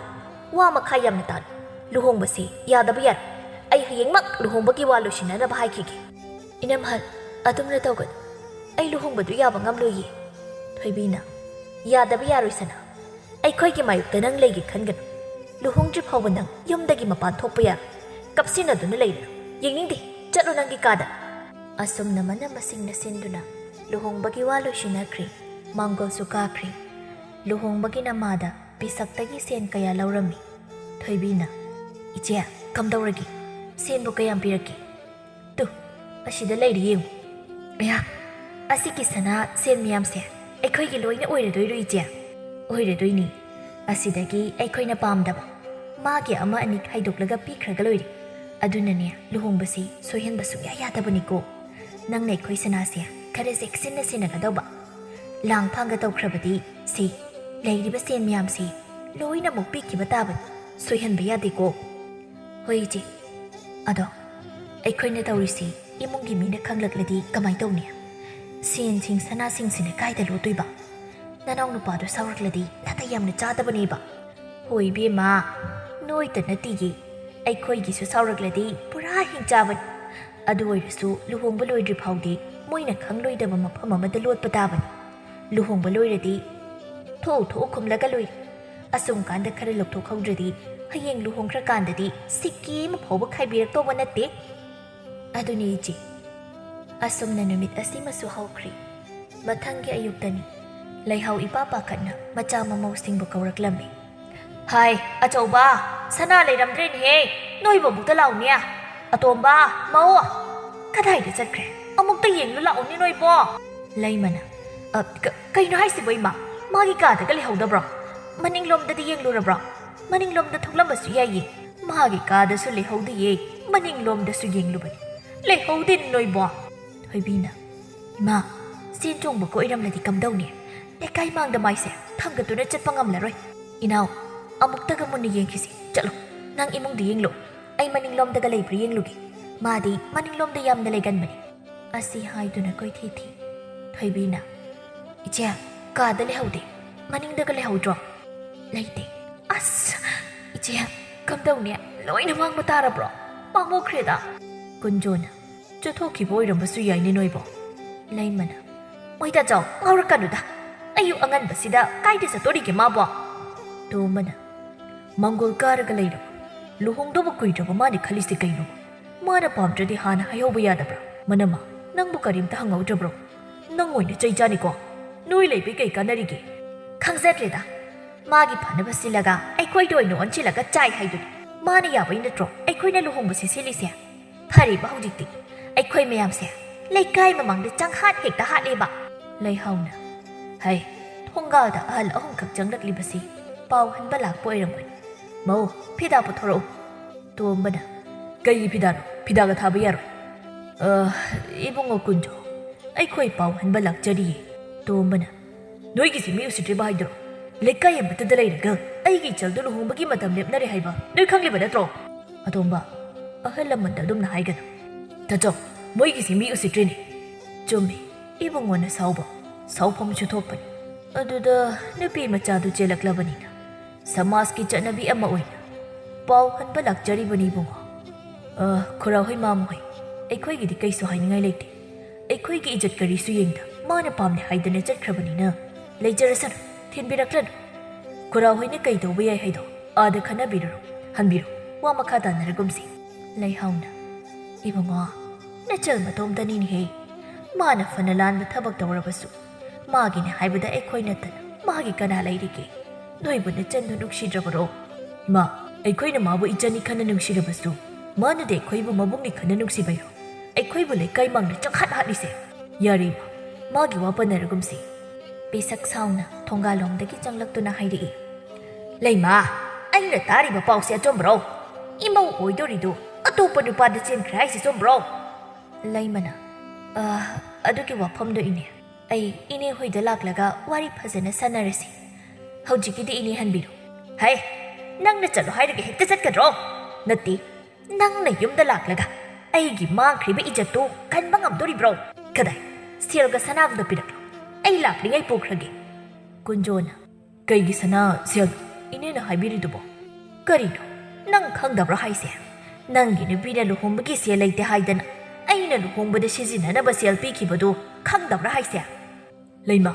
ꯋꯥ ꯃꯈꯥ ꯌꯥꯝꯅ ꯇꯥꯅꯨ꯫ ꯂꯨꯍꯣꯡꯕꯁꯤ ꯌꯥꯗꯕ ꯌꯥꯔꯣꯏ꯫ ꯑꯩ ꯍꯌꯦꯡꯃꯛ ꯂꯨꯍꯣꯡꯕꯒꯤ ꯋꯥ ꯂꯣꯏꯁꯤꯟꯅꯅꯕ ꯍꯥꯏꯈꯤꯒꯦ꯫" "ꯏꯅꯝꯍꯜ, ꯑꯗꯨꯝꯅ ꯇꯧꯒꯅꯨ꯫ ꯑꯩ ꯂꯨꯍꯣꯡꯕꯗꯨ ꯌꯥꯕ ꯉꯝꯂꯣꯏꯌꯦ꯫" ꯊꯣꯏꯕꯤꯅ, "ꯌꯥꯗꯕ ꯌꯥꯔꯣꯏ ꯁꯅꯥ꯫ ꯑꯩꯈꯣꯏꯒꯤ ꯃꯥꯌꯣꯛꯇ ꯅꯪ ꯂꯩꯒꯦ ꯈꯟꯒꯅꯨ꯫ ꯂꯨꯍꯣꯡꯗ꯭ꯔꯤ ꯐꯥꯎꯕ ꯅꯪ ꯌꯨꯝꯗꯒꯤ ꯃꯄꯥꯟ ꯊꯣꯛꯄ ꯌꯥꯔꯣꯏ꯫ ꯀꯞꯁꯤꯟꯅꯗꯨꯅ ꯂꯩꯔꯅꯨ꯫ ꯌꯦꯡꯅꯤꯡꯗꯦ꯫ ꯆꯠꯂꯣ ꯅꯪꯒꯤ ꯀꯥꯗ꯫" ꯑꯁꯨꯝꯅ ꯃꯅꯝꯃꯁꯤꯡꯅ ꯁꯤꯟꯗꯨꯅ ꯂꯨꯍꯣꯡꯕꯒꯤ ꯋꯥ ꯂꯣꯏꯁꯤꯟꯅꯈ꯭ꯔꯦ꯫ ꯃꯥꯡꯒꯣꯜꯁꯨ ꯀꯥꯈ꯭ꯔꯦ꯫ ꯂꯨꯍꯣꯡꯕꯒꯤ ꯅꯃꯥꯗ ꯄꯤꯁꯛꯇꯒꯤ ꯁꯦꯟ ꯀꯌꯥ ꯂꯧꯔꯝꯃꯤ꯫ ꯊꯣꯏꯕꯤꯅ, "ꯏꯆꯦ, ꯀꯝꯗꯧꯔꯒꯦ? ꯁꯦꯟꯕꯨ ꯀꯌꯥꯝ ꯄꯤꯔꯛꯀꯦ? ꯇꯨ, ꯑꯁꯤꯗ ꯂꯩꯔꯤ ꯌꯦꯡꯉꯨ꯫" "ꯑꯌꯥ, ꯑꯁꯤꯒꯤ ꯁꯅꯥ ꯁꯦꯟ ꯃꯌꯥꯝꯁꯦ ꯑꯩꯈꯣꯏꯒꯤ ꯂꯣꯏꯅ ꯑꯣꯏꯔꯗꯣꯏꯔꯣ, ꯏꯆꯦ?" "ꯑꯣꯏꯔꯗꯣꯏꯅꯤ꯫ ꯑꯁꯤꯗꯒꯤ ꯑꯩꯈꯣꯏꯅ ꯄꯥꯝꯗꯕ ꯃꯥꯒꯤ ꯑꯃ ꯑꯅꯤ ꯈꯥꯏꯗꯣꯛꯂꯒ ꯄꯤꯈ꯭ꯔꯒ ꯂꯣꯏꯔꯦ꯫ ꯑꯗꯨꯅꯅꯦ, ꯂꯨꯍꯣꯡꯕꯁꯤ ꯁꯣꯏꯍꯟꯕ ꯁꯨꯡꯌꯥ ꯌꯥꯗꯕꯅꯤꯀꯣ꯫ ꯅꯪꯅ ꯑꯩꯈꯣꯏ ꯁꯅꯥꯁꯦ ꯈꯔ ꯆꯦꯛꯁꯤꯟꯅ ꯁꯦꯟꯅꯒꯗꯧꯕ꯫ ꯂꯥꯡ ꯐꯥꯡꯒ ꯇꯧꯈ꯭ꯔꯕꯗꯤ ꯁꯤ ꯂꯩꯔꯤꯕ ꯁꯦꯟ ꯃꯌꯥꯝꯁꯤ ꯂꯣꯏꯅꯃꯛ ꯄꯤꯈꯤꯕ ꯇꯥꯕꯅꯤ꯫ ꯁꯣꯏꯍꯟꯕ ꯌꯥꯗꯦꯀꯣ꯫" "ꯍꯣꯏ ꯏꯆꯦ꯫ ꯑꯗꯣ ꯑꯩꯈꯣꯏꯅ ꯇꯧꯔꯤꯁꯤ ꯏꯃꯨꯡꯒꯤ ꯃꯤꯅ ꯈꯪꯂꯛꯂꯗꯤ ꯀꯃꯥꯏ ꯇꯧꯅꯤ? ꯁꯦꯟꯁꯤꯡ ꯁꯅꯥꯁꯤꯡꯁꯤꯅ ꯀꯥꯏꯗ ꯂꯣꯠꯇꯣꯏꯕ? ꯅꯅꯥꯎ ꯅꯨꯄꯥꯗꯣ ꯁꯥꯎꯔꯛꯂꯗꯤ ꯅꯥꯇꯩ ꯌꯥꯝꯅ ꯆꯥꯗꯕꯅꯦꯕ꯫" "ꯍꯣꯏ ꯏꯕꯦꯝꯃ, ꯅꯣꯏꯇ ꯅꯠꯇꯤꯌꯦ, ꯑꯩꯈꯣꯏꯒꯤꯁꯨ ꯁꯥꯎꯔꯛꯂꯗꯤ ꯄꯨꯔꯥ ꯍꯤꯡꯆꯥꯕꯅꯤ꯫ ꯑꯗꯨ ꯑꯣꯏꯔꯁꯨ ꯂꯨꯍꯣꯡꯕ ꯂꯣꯏꯗ꯭ꯔꯤ ꯐꯥꯎꯗꯤ ꯃꯣꯏꯅ ꯈꯪꯂꯣꯏꯗꯕ ꯃꯐꯝ ꯑꯃꯗ ꯂꯣꯠꯄ ꯇꯥꯕꯅꯤ꯫ ꯂꯨꯍꯣꯡꯕ ꯂꯣꯏꯔꯗꯤ ꯊꯣꯛꯎ ꯊꯣꯛꯎ ꯈꯨꯝꯂꯒ ꯂꯣꯏꯔꯦ꯫ ꯑꯁꯨꯝ ꯀꯥꯟꯗ ꯈꯔ ꯂꯧꯊꯣꯛꯍꯧꯗ꯭ꯔꯗꯤ ꯍꯌꯦꯡ ꯂꯨꯍꯣꯡꯈ꯭ꯔꯀꯥꯟꯗꯗꯤ ꯁꯤꯀꯤ ꯑꯃ ꯐꯥꯎꯕ ꯈꯥꯏꯕꯤꯔꯛꯇꯧꯕ ꯅꯠꯇꯦ꯫ ꯑꯗꯨꯅꯤ ꯏꯆꯦ꯫ ꯑꯁꯨꯝꯅ ꯅꯨꯃꯤꯠ ꯑꯁꯤꯃꯁꯨ ꯍꯧꯈ꯭ꯔꯦ꯫ ꯃꯊꯪꯒꯤ ꯑꯌꯨꯛꯇꯅꯤ꯫ ꯂꯩꯍꯥꯎ ꯏꯄꯥ ꯄꯥꯈꯠꯅ ꯃꯆꯥ ꯃꯃꯧꯁꯤꯡꯕꯨ ꯀꯧꯔꯛꯂꯝꯃꯤ꯫ "ꯍꯥꯏ, ꯑꯆꯧꯕ, ꯁꯅꯥ ꯂꯩꯔꯝꯗ꯭ꯔꯦꯅꯦꯍꯦ, ꯅꯣꯏꯕꯨ ꯑꯃꯨꯛꯇ ꯂꯥꯛꯎꯅꯦ꯫ ꯑꯇꯣꯝꯕ, ꯃꯧ, ꯀꯗꯥꯏꯗ ꯆꯠꯈ꯭ꯔꯦ? ꯑꯃꯨꯛꯇ ꯌꯦꯡꯂꯨ ꯂꯥꯛꯎꯅꯦ ꯅꯣꯏꯕꯣ꯫" ꯂꯩꯃꯅ, "ꯑ, ꯀ-, ꯀꯩꯅꯣ ꯍꯥꯏꯁꯤꯕꯣ ꯏꯃꯥ? ꯃꯥꯒꯤ ꯀꯥꯗꯒ ꯂꯩꯍꯧꯗꯕ꯭ꯔꯣ? ꯃꯅꯤꯡꯂꯣꯝꯗꯗꯤ ꯌꯦꯡꯂꯨꯔꯕ꯭ꯔꯣ? ꯃꯅꯤꯡꯂꯣꯝꯗ ꯊꯣꯛꯂꯝꯕꯁꯨ ꯌꯥꯏꯌꯦ꯫ ꯃꯥꯒꯤ ꯀꯥꯗꯁꯨ ꯂꯩꯍꯧꯗꯤꯌꯦ, ꯃꯅꯤꯡꯂꯣꯝꯗꯁꯨ ꯌꯦꯡꯂꯨꯕꯅꯤ, ꯂꯩꯍꯧꯗꯦ ꯅꯣꯏꯕꯣ꯫" ꯊꯣꯏꯕꯤꯅ, "ꯏꯃꯥ, ꯆꯦꯟ ꯆꯣꯡꯕꯒ ꯑꯣꯏꯔꯝꯂꯗꯤ ꯀꯝꯗꯧꯅꯤ? ꯂꯩꯀꯥꯏ ꯃꯥꯡꯗ ꯃꯥꯏꯁꯦ ꯊꯥꯡꯒꯠꯇꯨꯅ ꯆꯠꯄ ꯉꯝꯂꯔꯣꯏ꯫ ꯏꯅꯥꯎ, ꯑꯃꯨꯛꯇꯒ ꯃꯨꯟꯅ ꯌꯦꯡꯈꯤꯁꯤ꯫ ꯆꯠꯂꯣ, ꯅꯪ ꯏꯃꯨꯡꯗ ꯌꯦꯡꯂꯣ꯫ ꯑꯩ ꯃꯅꯤꯡꯂꯣꯝꯗꯒ ꯂꯩꯕ꯭ꯔꯥ ꯌꯦꯡꯂꯨꯒꯦ꯫ ꯃꯥꯗꯤ ꯃꯅꯤꯡꯂꯣꯝꯗ ꯌꯥꯝꯅ ꯂꯩꯒꯟꯕꯅꯤ꯫" ꯑꯁꯤ ꯍꯥꯏꯗꯨꯅ ꯀꯣꯏꯊꯤ ꯊꯤ꯫ ꯊꯣꯏꯕꯤꯅ, "ꯏꯆꯦ, ꯀꯥꯗ ꯂꯩꯍꯧꯗꯦ꯫ ꯃꯅꯤꯡꯗꯒ ꯂꯩꯍꯧꯗ꯭ꯔꯣ?" "ꯂꯩꯇꯦ꯫" "ꯑꯁ, ꯏꯆꯦ, ꯀꯝꯗꯧꯅꯤ? ꯂꯣꯏꯅ ꯃꯥꯡꯕ ꯇꯥꯔꯕ꯭ꯔꯣ? ꯄꯥꯝꯃꯨꯈ꯭ꯔꯦꯗ꯫" ꯀꯨꯟꯖꯣꯅ, "ꯆꯠꯊꯣꯛꯈꯤꯕ ꯑꯣꯏꯔꯝꯕꯁꯨ ꯌꯥꯏꯅꯦ ꯅꯣꯏꯕꯣ꯫" ꯂꯩꯃꯅ, "ꯃꯣꯏꯗ ꯆꯥꯎ, ꯉꯥꯎꯔꯛꯀꯅꯨꯗ꯫ ꯑꯌꯨꯛ ꯑꯉꯟꯕꯁꯤꯗ ꯀꯥꯏꯗ ꯆꯠꯇꯣꯔꯤꯒꯦ ꯃꯥꯕꯣ?" ꯇꯣꯝꯕꯅ, "ꯃꯪꯒꯣꯜ ꯀꯥꯔꯒ ꯂꯩꯔꯕ, ꯂꯨꯍꯣꯡꯗꯧꯕ ꯀꯨꯏꯗ꯭ꯔꯕ ꯃꯥꯅ ꯈꯜꯂꯤꯁꯦ ꯀꯩꯅꯣ? ꯃꯥꯅ ꯄꯥꯝꯗ꯭ꯔꯗꯤ ꯍꯥꯟꯅ ꯍꯥꯏꯍꯧꯕ ꯌꯥꯗꯕ꯭ꯔꯥ? ꯃꯅꯝꯃ, ꯅꯪꯕꯨ ꯀꯔꯤꯝꯇ ꯍꯪꯍꯧꯗ꯭ꯔꯕ꯭ꯔꯣ? ꯅꯪ ꯑꯣꯏꯅ ꯆꯩ ꯆꯥꯅꯤꯀꯣ꯫ ꯅꯣꯏ ꯂꯩꯕꯩ ꯀꯩ ꯀꯥꯟꯅꯔꯤꯒꯦ?" "ꯈꯪꯖꯗ꯭ꯔꯦꯗ꯫ ꯃꯥꯒꯤ ꯐꯅꯕ ꯁꯤꯜꯂꯒ ꯑꯩꯈꯣꯏꯗ ꯑꯣꯏꯅ ꯑꯣꯟꯁꯤꯜꯂꯒ ꯆꯥꯏ ꯍꯥꯏꯗꯨꯅꯤ꯫ ꯃꯥꯅ ꯌꯥꯕꯩ ꯅꯠꯇ꯭ꯔꯣ ꯑꯩꯈꯣꯏꯅ ꯂꯨꯍꯣꯡꯕꯁꯦ ꯁꯤꯜꯂꯤꯁꯦ? ꯐꯔꯦꯕ ꯍꯧꯖꯤꯛꯇꯤ꯫ ꯑꯩꯈꯣꯏ ꯃꯌꯥꯝꯁꯦ ꯂꯩꯀꯥꯏ ꯃꯃꯥꯡꯗ ꯆꯪꯍꯥꯠ ꯍꯦꯛꯇ ꯍꯥꯠꯂꯦꯕ꯫" ꯂꯩꯍꯥꯎꯅ, "ꯍꯩ, ꯊꯣꯡꯒꯥꯜꯗ ꯑꯍꯜ ꯑꯍꯨꯝꯈꯛ ꯆꯪꯂꯛꯂꯤꯕꯁꯤ ꯄꯥꯎ ꯍꯟꯕ ꯂꯥꯛꯄ ꯑꯣꯏꯔꯝꯒꯅꯤ꯫ ꯃꯧ, ꯐꯤꯗꯥ ꯄꯨꯊꯣꯔꯛꯎ꯫" ꯇꯣꯝꯕꯅ, "ꯀꯩꯒꯤ ꯐꯤꯗꯥꯅꯣ? ꯐꯤꯗꯥꯒ ꯊꯥꯕ ꯌꯥꯔꯣꯏ꯫" "ꯑ, ꯏꯕꯨꯡꯉꯣ ꯀꯨꯟꯖꯣ, ꯑꯩꯈꯣꯏ ꯄꯥꯎ ꯍꯟꯕ ꯂꯥꯛꯆꯔꯤꯌꯦ꯫" ꯇꯣꯝꯕꯅ, "ꯅꯣꯏꯒꯤꯁꯤ ꯃꯤ ꯎꯁꯤꯠꯇ꯭ꯔꯤꯕ ꯍꯥꯏꯗꯨꯔꯣ? ꯂꯩꯀꯥꯏ ꯑꯃꯠꯇꯗ ꯂꯩꯔꯒ ꯑꯩꯒꯤ ꯏꯆꯜꯗꯨ ꯂꯨꯍꯣꯡꯕꯒꯤ ꯃꯇꯝ ꯂꯦꯞꯅꯔꯦ ꯍꯥꯏꯕ ꯅꯣꯏ ꯈꯪꯂꯤꯕ ꯅꯠꯇ꯭ꯔꯣ?" ꯑꯇꯣꯝꯕ, "ꯑꯍꯜ ꯂꯃꯟꯗ ꯑꯗꯨꯝꯅ ꯍꯥꯏꯒꯅꯨ꯫ ꯇꯥꯆꯧ, ꯃꯣꯏꯒꯤꯁꯤ ꯃꯤ ꯎꯁꯤꯠꯇ꯭ꯔꯤꯅꯦ꯫" "ꯆꯨꯝꯃꯤ, ꯏꯕꯨꯡꯉꯣꯅ ꯁꯥꯎꯕ, ꯁꯥꯎꯐꯝꯁꯨ ꯊꯣꯛꯄꯅꯤ꯫ ꯑꯗꯨꯗ ꯅꯨꯄꯤ ꯃꯆꯥꯗꯨ ꯆꯦꯜꯂꯛꯂꯕꯅꯤꯅ ꯁꯃꯥꯖꯀꯤ ꯆꯠꯅꯕꯤ ꯑꯃ ꯑꯣꯏꯅ ꯄꯥꯎ ꯍꯟꯕ ꯂꯥꯛꯆꯔꯤꯕꯅꯤ ꯏꯕꯨꯡꯉꯣ꯫ ꯑ, ꯈꯨꯔꯥꯍꯣꯏ ꯃꯥꯝꯍꯣꯏ, ꯑꯩꯈꯣꯏꯒꯤꯗꯤ ꯀꯩꯁꯨ ꯍꯥꯏꯅꯤꯡꯉꯥꯏ ꯂꯩꯇꯦ꯫ ꯑꯩꯈꯣꯏꯒꯤ ꯏꯖꯠ ꯀꯔꯤꯁꯨ ꯌꯦꯡꯗ ꯃꯥꯅ ꯄꯥꯝꯗꯦ ꯍꯥꯏꯗꯅ ꯆꯠꯈ꯭ꯔꯕꯅꯤꯅ ꯂꯩꯖꯔꯁꯅꯨ, ꯊꯤꯟꯕꯤꯔꯛꯂꯅꯨ꯫ ꯈꯨꯔꯥꯍꯣꯏꯅ ꯀꯩ ꯇꯧꯕ ꯌꯥꯏ ꯍꯥꯏꯗꯣ ꯑꯥꯗ ꯈꯟꯅꯕꯤꯔꯨꯔꯣ꯫ ꯍꯟꯕꯤꯔꯣ, ꯋꯥ ꯃꯈꯥ ꯇꯥꯅꯔꯒꯨꯝꯁꯤ꯫ ꯂꯩꯍꯥꯎꯅ, ꯏꯕꯨꯡꯉꯣ, ꯅꯆꯜ ꯃꯇꯣꯝꯇꯅꯤꯅꯦꯍꯦ꯫ ꯃꯥꯅ ꯐꯅ ꯂꯥꯟꯕ ꯊꯕꯛ ꯇꯧꯔꯕꯁꯨ ꯃꯥꯒꯤꯅꯦ ꯍꯥꯏꯕꯗ ꯑꯩꯈꯣꯏ ꯅꯠꯇꯅ ꯃꯥꯒꯤ ꯀꯅꯥ ꯂꯩꯔꯤꯒꯦ? ꯅꯣꯏꯕꯨ ꯅꯆꯟꯗꯨ ꯅꯨꯡꯁꯤꯗ꯭ꯔꯕꯔꯣ? ꯏꯃꯥ, ꯑꯩꯈꯣꯏꯅ ꯃꯥꯕꯨ ꯏꯆꯟꯅꯤ ꯈꯟꯅ ꯅꯨꯡꯁꯤꯔꯕꯁꯨ ꯃꯥꯅꯗꯤ ꯑꯩꯈꯣꯏꯕꯨ ꯃꯕꯨꯡꯅꯤ ꯈꯟꯅ ꯅꯨꯡꯁꯤꯕꯩꯔꯣ? ꯑꯩꯈꯣꯏꯕꯨ ꯂꯩꯀꯥꯏ ꯃꯥꯡꯗ ꯆꯪꯍꯠ ꯍꯥꯠꯂꯤꯁꯦ? ꯌꯥꯔꯦ ꯏꯃꯥ, ꯃꯥꯒꯤ ꯋꯥ ꯄꯟꯅꯔꯒꯨꯝꯁꯤ꯫ ꯄꯤꯁꯛ ꯁꯥꯎꯅ ꯊꯣꯡꯒꯥꯜꯂꯣꯝꯗꯒꯤ ꯆꯪꯂꯛꯇꯨꯅ ꯍꯥꯏꯔꯛꯏ꯫ ꯂꯩꯃꯥ, ꯑꯩꯅ ꯇꯥꯔꯤꯕ ꯄꯥꯎꯁꯦ ꯑꯆꯨꯝꯕ꯭ꯔꯣ? ꯏꯃꯧ ꯑꯣꯏꯗꯣꯔꯤꯗꯨ ꯑꯇꯣꯞꯄ ꯅꯨꯄꯥꯗ ꯆꯦꯟꯈ꯭ꯔꯦ ꯍꯥꯏꯁꯤ ꯆꯨꯝꯕ꯭ꯔꯣ? ꯂꯩꯃꯅ, "ꯑ, ꯑꯗꯨꯒꯤ ꯋꯥꯐꯝꯗꯣ ꯏꯅꯦ, ꯑꯩ ꯏꯅꯦ ꯍꯣꯏꯗ ꯂꯥꯛꯂꯒ ꯋꯥꯔꯤ ꯐꯖꯅ ꯁꯥꯟꯅꯔꯁꯤ꯫ ꯍꯧꯖꯤꯛꯀꯤꯗꯤ ꯏꯅꯦ ꯍꯟꯕꯤꯔꯣ꯫" "ꯍꯩ, ꯅꯪꯅ ꯆꯠꯂꯣ ꯍꯥꯏꯔꯒ ꯍꯦꯛꯇ ꯆꯠꯀꯗ꯭ꯔꯣ? ꯅꯠꯇꯦ, ꯅꯪꯅ ꯌꯨꯝꯗ ꯂꯥꯛꯂꯒ ꯑꯩꯒꯤ ꯃꯥꯡꯈ꯭ꯔꯤꯕ ꯏꯖꯠꯇꯨ ꯀꯟꯕ ꯉꯝꯗꯣꯔꯤꯕ꯭ꯔꯣ? ꯀꯗꯥꯏ, ꯁꯦꯜꯒ ꯁꯅꯥꯒꯗꯣ ꯄꯤꯔꯛꯂꯣ, ꯑꯩ ꯂꯥꯛꯂꯤꯉꯩ ꯄꯨꯈ꯭ꯔꯒꯦ꯫" ꯀꯨꯟꯖꯣꯅ, "ꯀꯩꯒꯤ ꯁꯅꯥ ꯁꯦꯜ ꯏꯅꯦꯅ ꯍꯥꯏꯕꯤꯔꯤꯗꯨꯕꯣ? ꯀꯔꯤꯅꯣ, ꯅꯪ ꯈꯪꯗꯕ꯭ꯔꯣ ꯍꯥꯏꯁꯦ? ꯅꯪꯒꯤ ꯅꯨꯄꯤꯅ ꯂꯨꯍꯣꯡꯕꯒꯤ ꯁꯦꯜ ꯂꯩꯇꯦ ꯍꯥꯏꯗꯅ ꯑꯩꯅ ꯂꯨꯍꯣꯡꯕꯗ ꯁꯤꯖꯤꯟꯅꯅꯕ ꯁꯦꯜ ꯄꯤꯈꯤꯕꯗꯨ ꯈꯪꯗꯕ꯭ꯔꯥ ꯍꯥꯏꯁꯦ?" "ꯂꯩꯃ,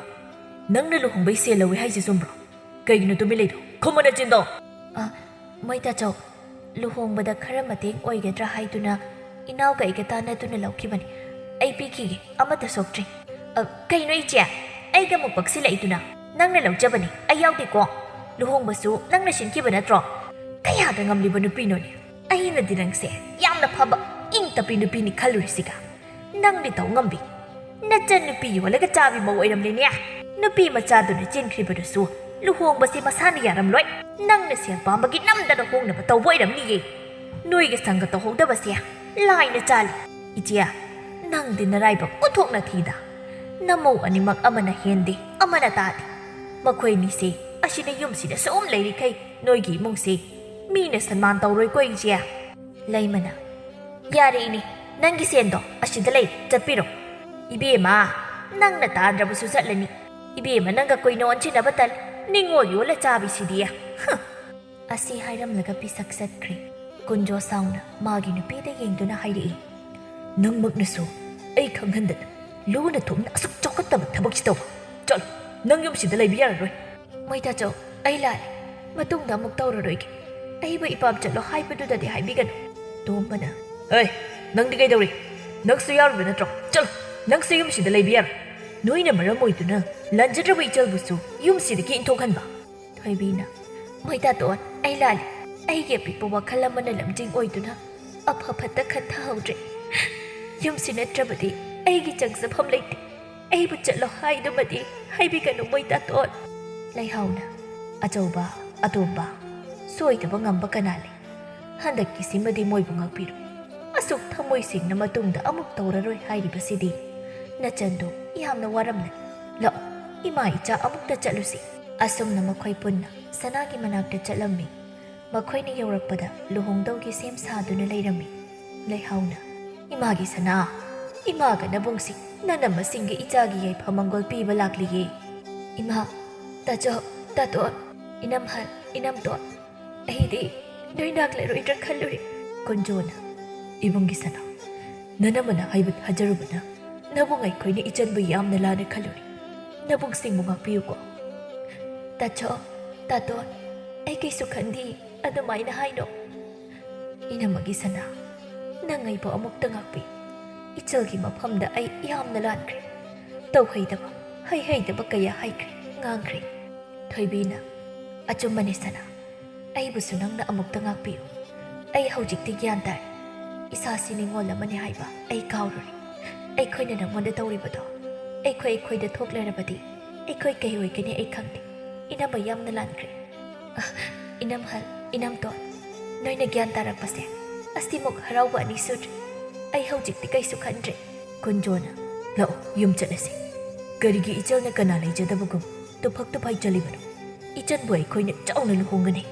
ꯅꯪꯅ ꯂꯨꯍꯣꯡꯕꯩ ꯁꯦꯜ ꯂꯧꯏ ꯍꯥꯏꯁꯦ ꯆꯨꯝꯕ꯭ꯔꯣ? ꯀꯩꯒꯤꯅꯣ ꯇꯨꯃꯤꯟ ꯂꯩꯗꯣ? ꯈꯨꯝꯃꯨ ꯅꯆꯤꯟꯗꯣ!" "ꯑ, ꯃꯣꯏ ꯇꯥꯆꯧ, ꯂꯨꯍꯣꯡꯕꯗ ꯈꯔ ꯃꯇꯦꯡ ꯑꯣꯏꯒꯗ꯭ꯔꯥ ꯍꯥꯏꯗꯨꯅ ꯏꯅꯥꯎꯒ ꯑꯩꯒ ꯇꯥꯟꯅꯗꯨꯅ ꯂꯧꯈꯤꯕꯅꯤ꯫ ꯑꯩ ꯄꯤꯈꯤꯒꯦ, ꯑꯃꯠꯇ ꯁꯣꯛꯇ꯭ꯔꯤ꯫" "ꯑ, ꯀꯩꯅꯣ ꯏꯆꯦ? ꯑꯩꯒ ꯑꯃꯨꯛ ꯄꯛꯁꯤꯜꯂꯛꯏꯗꯨꯅ? ꯅꯪꯅ ꯂꯧꯖꯕꯅꯤ, ꯑꯩ ꯌꯥꯎꯗꯦꯀꯣ꯫ ꯂꯨꯍꯣꯡꯕꯁꯨ ꯅꯪꯅ ꯁꯤꯟꯈꯤꯕ ꯅꯠꯇ꯭ꯔꯣ? ꯀꯌꯥꯗ ꯉꯝꯂꯤꯕ ꯅꯨꯄꯤꯅꯣꯅꯦ? ꯑꯩꯅꯗꯤ ꯅꯪꯁꯦ ꯌꯥꯝꯅ ꯐꯕ, ꯏꯪ ꯇꯞꯄꯤ ꯅꯨꯄꯤꯅꯤ ꯈꯜꯂꯨꯔꯤꯁꯤꯒ꯫ ꯅꯪꯗꯤ ꯇꯧ ꯉꯝꯕꯤ꯫ ꯅꯆꯟ ꯅꯨꯄꯤ ꯌꯣꯜꯂꯒ ꯆꯥꯕꯤ ꯃꯧ ꯑꯣꯏꯔꯝꯂꯦꯅꯦ꯫ ꯅꯨꯄꯤ ꯃꯆꯥꯗꯨꯅ ꯆꯦꯟꯈ꯭ꯔꯤꯕꯗꯨꯁꯨ ꯂꯨꯍꯣꯡꯕꯁꯦ ꯃꯁꯥꯅ ꯌꯥꯔꯝꯂꯣꯏ꯫ ꯅꯪꯅ ꯁꯦꯜ ꯄꯥꯝꯕꯒꯤ ꯅꯝꯗꯅ ꯍꯣꯡꯅꯕ ꯇꯧꯕ ꯑꯣꯏꯔꯝꯅꯤꯌꯦ꯫ ꯅꯣꯏꯒ ꯁꯪꯒ ꯇꯧꯍꯧꯗꯕꯁꯦ ꯂꯥꯏꯅ ꯆꯥꯜꯂꯤ꯫ ꯏꯆꯦ, ꯅꯪꯗꯤ ꯅꯔꯥꯏꯕꯛ ꯎꯊꯣꯛꯅ ꯊꯤꯗ꯫ ꯅꯃꯧ ꯑꯅꯤꯃꯛ ꯑꯃꯅ ꯍꯦꯟꯗꯦ, ꯑꯃꯅ ꯇꯥꯗꯦ꯫ ꯃꯈꯣꯏ ꯑꯅꯤꯁꯦ ꯑꯁꯤꯅ ꯌꯨꯝꯁꯤꯗ ꯁꯨꯝ ꯂꯩꯔꯤꯈꯩ ꯅꯣꯏꯒꯤ ꯏꯃꯨꯡꯁꯦ ꯃꯤꯅ ꯁꯟꯃꯥꯟ ꯇꯧꯔꯣꯏꯀꯣ ꯏꯆꯦ꯫" ꯂꯩꯃꯅ, "ꯌꯥꯔꯦ ꯏꯅꯦ, ꯅꯪꯒꯤ ꯁꯦꯟꯗꯣ ꯑꯁꯤꯗ ꯂꯩꯔꯦ, ꯆꯠꯄꯤꯔꯣ꯫" "ꯏꯕꯦꯝꯃ, ꯅꯪꯅ ꯇꯥꯗ꯭ꯔꯕꯁꯨ ꯆꯠꯂꯅꯤ꯫ ꯏꯕꯦꯝꯃ, ꯅꯪꯒ ꯀꯨꯏꯅ ꯑꯣꯟꯁꯤꯟꯅꯕ ꯇꯜ, ꯅꯤꯡꯉꯣꯜ ꯌꯣꯜꯂ ꯆꯥꯕꯤꯁꯤꯗꯤ꯫" ꯍꯨꯝ꯫ ꯑꯁꯤ ꯍꯥꯏꯔꯝꯂꯒ ꯄꯤꯁꯛ ꯆꯠꯈ꯭ꯔꯦ꯫ ꯀꯨꯟꯖꯣ ꯁꯥꯎꯅ ꯃꯥꯒꯤ ꯅꯨꯄꯤꯗ ꯌꯦꯡꯗꯨꯅ ꯍꯥꯏꯔꯛꯏ, "ꯅꯪꯃꯛꯅꯁꯨ ꯑꯩ ꯈꯪꯍꯟꯗꯅ ꯂꯨꯅ ꯊꯨꯝꯅ ꯑꯁꯨꯛ ꯆꯥꯎꯈꯠꯇꯕ ꯊꯕꯛꯁꯤ ꯇꯧꯕ꯫ ꯆꯠꯂꯣ, ꯅꯪ ꯌꯨꯝꯁꯤꯗ ꯂꯩꯕ ꯌꯥꯔꯔꯣꯏ꯫" "ꯃꯣꯏꯇꯥꯆꯧ, ꯑꯩ ꯂꯥꯜꯂꯦ꯫ ꯃꯇꯨꯡꯗ ꯑꯃꯨꯛ ꯇꯧꯔꯔꯣꯏꯒꯦ꯫ ꯑꯩꯕꯨ ꯏꯄꯥꯝ ꯆꯠꯂꯣ ꯍꯥꯏꯕꯗꯨꯗꯗꯤ ꯍꯥꯏꯕꯤꯒꯅꯨ꯫" ꯇꯣꯝꯕꯅ, "ꯑꯦ, ꯅꯪꯗꯤ ꯀꯩꯗꯧꯔꯤ? ꯅꯪꯁꯨ ꯌꯥꯎꯔꯤꯕ ꯅꯠꯇ꯭ꯔꯣ? ꯆꯠꯂꯣ, ꯅꯪꯁꯨ ꯌꯨꯝꯁꯤꯗ ꯂꯩꯕ ꯌꯥꯔꯣꯏ꯫ ꯅꯣꯏꯅ ꯃꯔꯝ ꯑꯣꯏꯗꯨꯅ ꯂꯥꯟꯖꯗ꯭ꯔꯕ ꯏꯆꯜꯕꯨꯁꯨ ꯌꯨꯝꯁꯤꯗꯒꯤ ꯏꯟꯊꯣꯛꯍꯟꯕ꯫" ꯊꯣꯏꯕꯤꯅ, "ꯃꯣꯏꯇꯥꯇꯣꯟ, ꯑꯩ ꯂꯥꯜꯂꯦ꯫ ꯑꯩꯒꯤ ꯑꯄꯤꯛꯄ ꯋꯥꯈꯜ ꯑꯃꯅ ꯂꯝꯖꯤꯡ ꯑꯣꯏꯗꯨꯅ ꯑꯐ ꯐꯠꯇ ꯈꯟꯊꯍꯧꯗ꯭ꯔꯦ꯫ ꯌꯨꯝꯁꯤ ꯅꯠꯇ꯭ꯔꯕꯗꯤ ꯑꯩꯒꯤ ꯆꯪꯖꯐꯝ ꯂꯩꯇꯦ꯫ ꯑꯩꯕꯨ ꯆꯠꯂꯣ ꯍꯥꯏꯗꯨꯃꯗꯤ ꯍꯥꯏꯕꯤꯒꯅꯨ, ꯃꯣꯏꯇꯥꯇꯣꯟ꯫" ꯂꯩꯍꯥꯎꯅ, "ꯑꯆꯧꯕ, ꯑꯇꯣꯝꯕ, ꯁꯣꯏꯗꯕ ꯉꯝꯕ ꯀꯅꯥ ꯂꯩ? ꯍꯟꯗꯛꯀꯤꯁꯤꯃꯗꯤ ꯃꯣꯏꯕꯨ ꯉꯥꯛꯄꯤꯔꯣ꯫ ꯑꯁꯨꯛ ꯊꯃꯣꯏ ꯁꯦꯡꯅ ꯃꯇꯨꯡꯗ ꯑꯃꯨꯛ ꯇꯧꯔꯔꯣꯏ ꯍꯥꯏꯔꯤꯕꯁꯤꯗꯤ꯫ ꯅꯆꯟꯗꯣ ꯌꯥꯝꯅ ꯋꯥꯔꯝꯂꯅꯤ꯫ ꯂꯥꯛꯑꯣ, ꯏꯃꯥ ꯏꯆꯥ ꯑꯃꯨꯛꯇ ꯆꯠꯂꯨꯁꯤ꯫" ꯑꯁꯨꯝꯅ ꯃꯈꯣꯏ ꯄꯨꯟꯅ ꯁꯅꯥꯒꯤ ꯃꯅꯥꯛꯇ ꯆꯠꯂꯝꯃꯤ꯫ ꯃꯈꯣꯏꯅ ꯌꯧꯔꯛꯄꯗ ꯂꯨꯍꯣꯡꯗꯧꯒꯤ ꯁꯦꯝ ꯁꯥꯗꯨꯅ ꯂꯩꯔꯝꯃꯤ꯫ ꯂꯩꯍꯥꯎꯅ, "ꯏꯃꯥꯒꯤ ꯁꯅꯥ, ꯏꯃꯥꯒ ꯅꯕꯨꯡꯁꯤꯡ, ꯅꯅꯝꯃꯁꯤꯡꯒꯤ ꯏꯆꯥꯒꯤ ꯌꯥꯏꯐ ꯃꯪꯒꯣꯜ ꯄꯤꯕ ꯂꯥꯛꯂꯤꯌꯦ꯫" "ꯏꯃꯥ, ꯇꯥꯆꯧ, ꯇꯥꯇꯣꯟ, ꯏꯅꯝꯍꯜ, ꯏꯅꯝꯇꯣꯟ, ꯑꯩꯗꯤ ꯅꯣꯏ ꯂꯥꯛꯂꯔꯣꯏꯗ꯭ꯔꯥ ꯈꯜꯂꯨꯔꯦ꯫" ꯀꯨꯟꯖꯣꯅ, "ꯏꯕꯨꯡꯒꯤ ꯁꯅꯥ, ꯅꯅꯝꯃꯅ ꯍꯥꯏꯕ ꯊꯥꯖꯔꯨꯕꯅ ꯅꯕꯨꯡ ꯑꯩꯈꯣꯏꯅ ꯏꯆꯟꯕꯨ ꯌꯥꯝꯅ ꯂꯥꯟꯅ ꯈꯜꯂꯨꯔꯦ꯫ ꯅꯕꯨꯡꯁꯤꯡꯕꯨ ꯉꯥꯛꯄꯤꯌꯨꯀꯣ꯫" "ꯇꯥꯆꯧ, ꯇꯥꯇꯣꯟ, ꯑꯩ ꯀꯩꯁꯨ ꯈꯟꯗꯦ, ꯑꯗꯨꯃꯥꯏꯅ ꯍꯥꯏꯅꯣ꯫" "ꯏꯅꯝꯃꯒꯤ ꯁꯅꯥ, ꯅꯪ ꯑꯩꯕꯨ ꯑꯃꯨꯛꯇ ꯉꯥꯛꯄꯤꯌꯨ꯫ ꯏꯆꯜꯒꯤ ꯃꯐꯝꯗ ꯑꯩ ꯌꯥꯝꯅ ꯂꯥꯟꯈ꯭ꯔꯦ꯫ ꯇꯧꯍꯩꯗꯕ, ꯍꯩꯍꯩꯗꯕ ꯀꯌꯥ ꯍꯥꯏꯈ꯭ꯔꯦ, ꯉꯥꯡꯈ꯭ꯔꯦ꯫" ꯊꯣꯏꯕꯤꯅ, "ꯑꯆꯨꯝꯕꯅꯦ ꯁꯅꯥ, ꯑꯩꯕꯨꯁꯨ ꯅꯪꯅ ꯑꯃꯨꯛꯇ ꯉꯥꯛꯄꯤꯌꯨ꯫ ꯑꯩ ꯍꯧꯖꯤꯛꯇꯤ ꯒ꯭ꯌꯥꯟ ꯇꯥꯔꯦ꯫ ꯏꯁꯥꯁꯤ ꯅꯤꯡꯉꯣꯜ ꯑꯃꯅꯤ ꯍꯥꯏꯕ ꯑꯩ ꯀꯥꯎꯔꯨꯔꯦ꯫ ꯑꯩꯈꯣꯏꯅ ꯅꯪꯉꯣꯟꯗ ꯇꯧꯔꯤꯕꯗꯣ ꯑꯩꯈꯣꯏ ꯑꯩꯈꯣꯏꯗ ꯊꯣꯛꯂꯩꯔꯕꯗꯤ ꯑꯩꯈꯣꯏ ꯀꯩ ꯑꯣꯏꯒꯅꯤ ꯑꯩ ꯈꯪꯗꯦ꯫ ꯏꯅꯝꯃ ꯌꯥꯝꯅ ꯂꯥꯟꯈ꯭ꯔꯦ꯫ ꯑ, ꯏꯅꯝꯍꯜ, ꯏꯅꯝꯇꯣꯟ, ꯅꯣꯏꯅ ꯒ꯭ꯌꯥꯟ ꯇꯥꯔꯛꯄꯁꯦ ꯑꯁꯤꯃꯨꯛ ꯍꯔꯥꯎꯕ ꯑꯅꯤ ꯁꯨꯗ꯭ꯔꯤ꯫ ꯑꯩ ꯍꯧꯖꯤꯛꯇꯤ ꯀꯩꯁꯨ ꯈꯟꯗ꯭ꯔꯦ꯫" ꯀꯨꯟꯖꯣꯅ, "ꯂꯥꯛꯑꯣ, ꯌꯨꯝ ꯆꯠꯂꯁꯤ꯫ ꯀꯔꯤꯒꯤ ꯏꯆꯜꯅ ꯀꯅꯥ ꯂꯩꯖꯗꯕꯒꯨꯝ ꯇꯨꯐꯛ ꯇꯨꯐꯥꯏ ꯆꯠꯂꯤꯕꯅꯣ? ꯏꯆꯟꯕꯨ ꯑꯩꯈꯣꯏꯅ ꯆꯥꯎꯅ ꯂꯨꯍꯣꯡꯒꯅꯤ꯫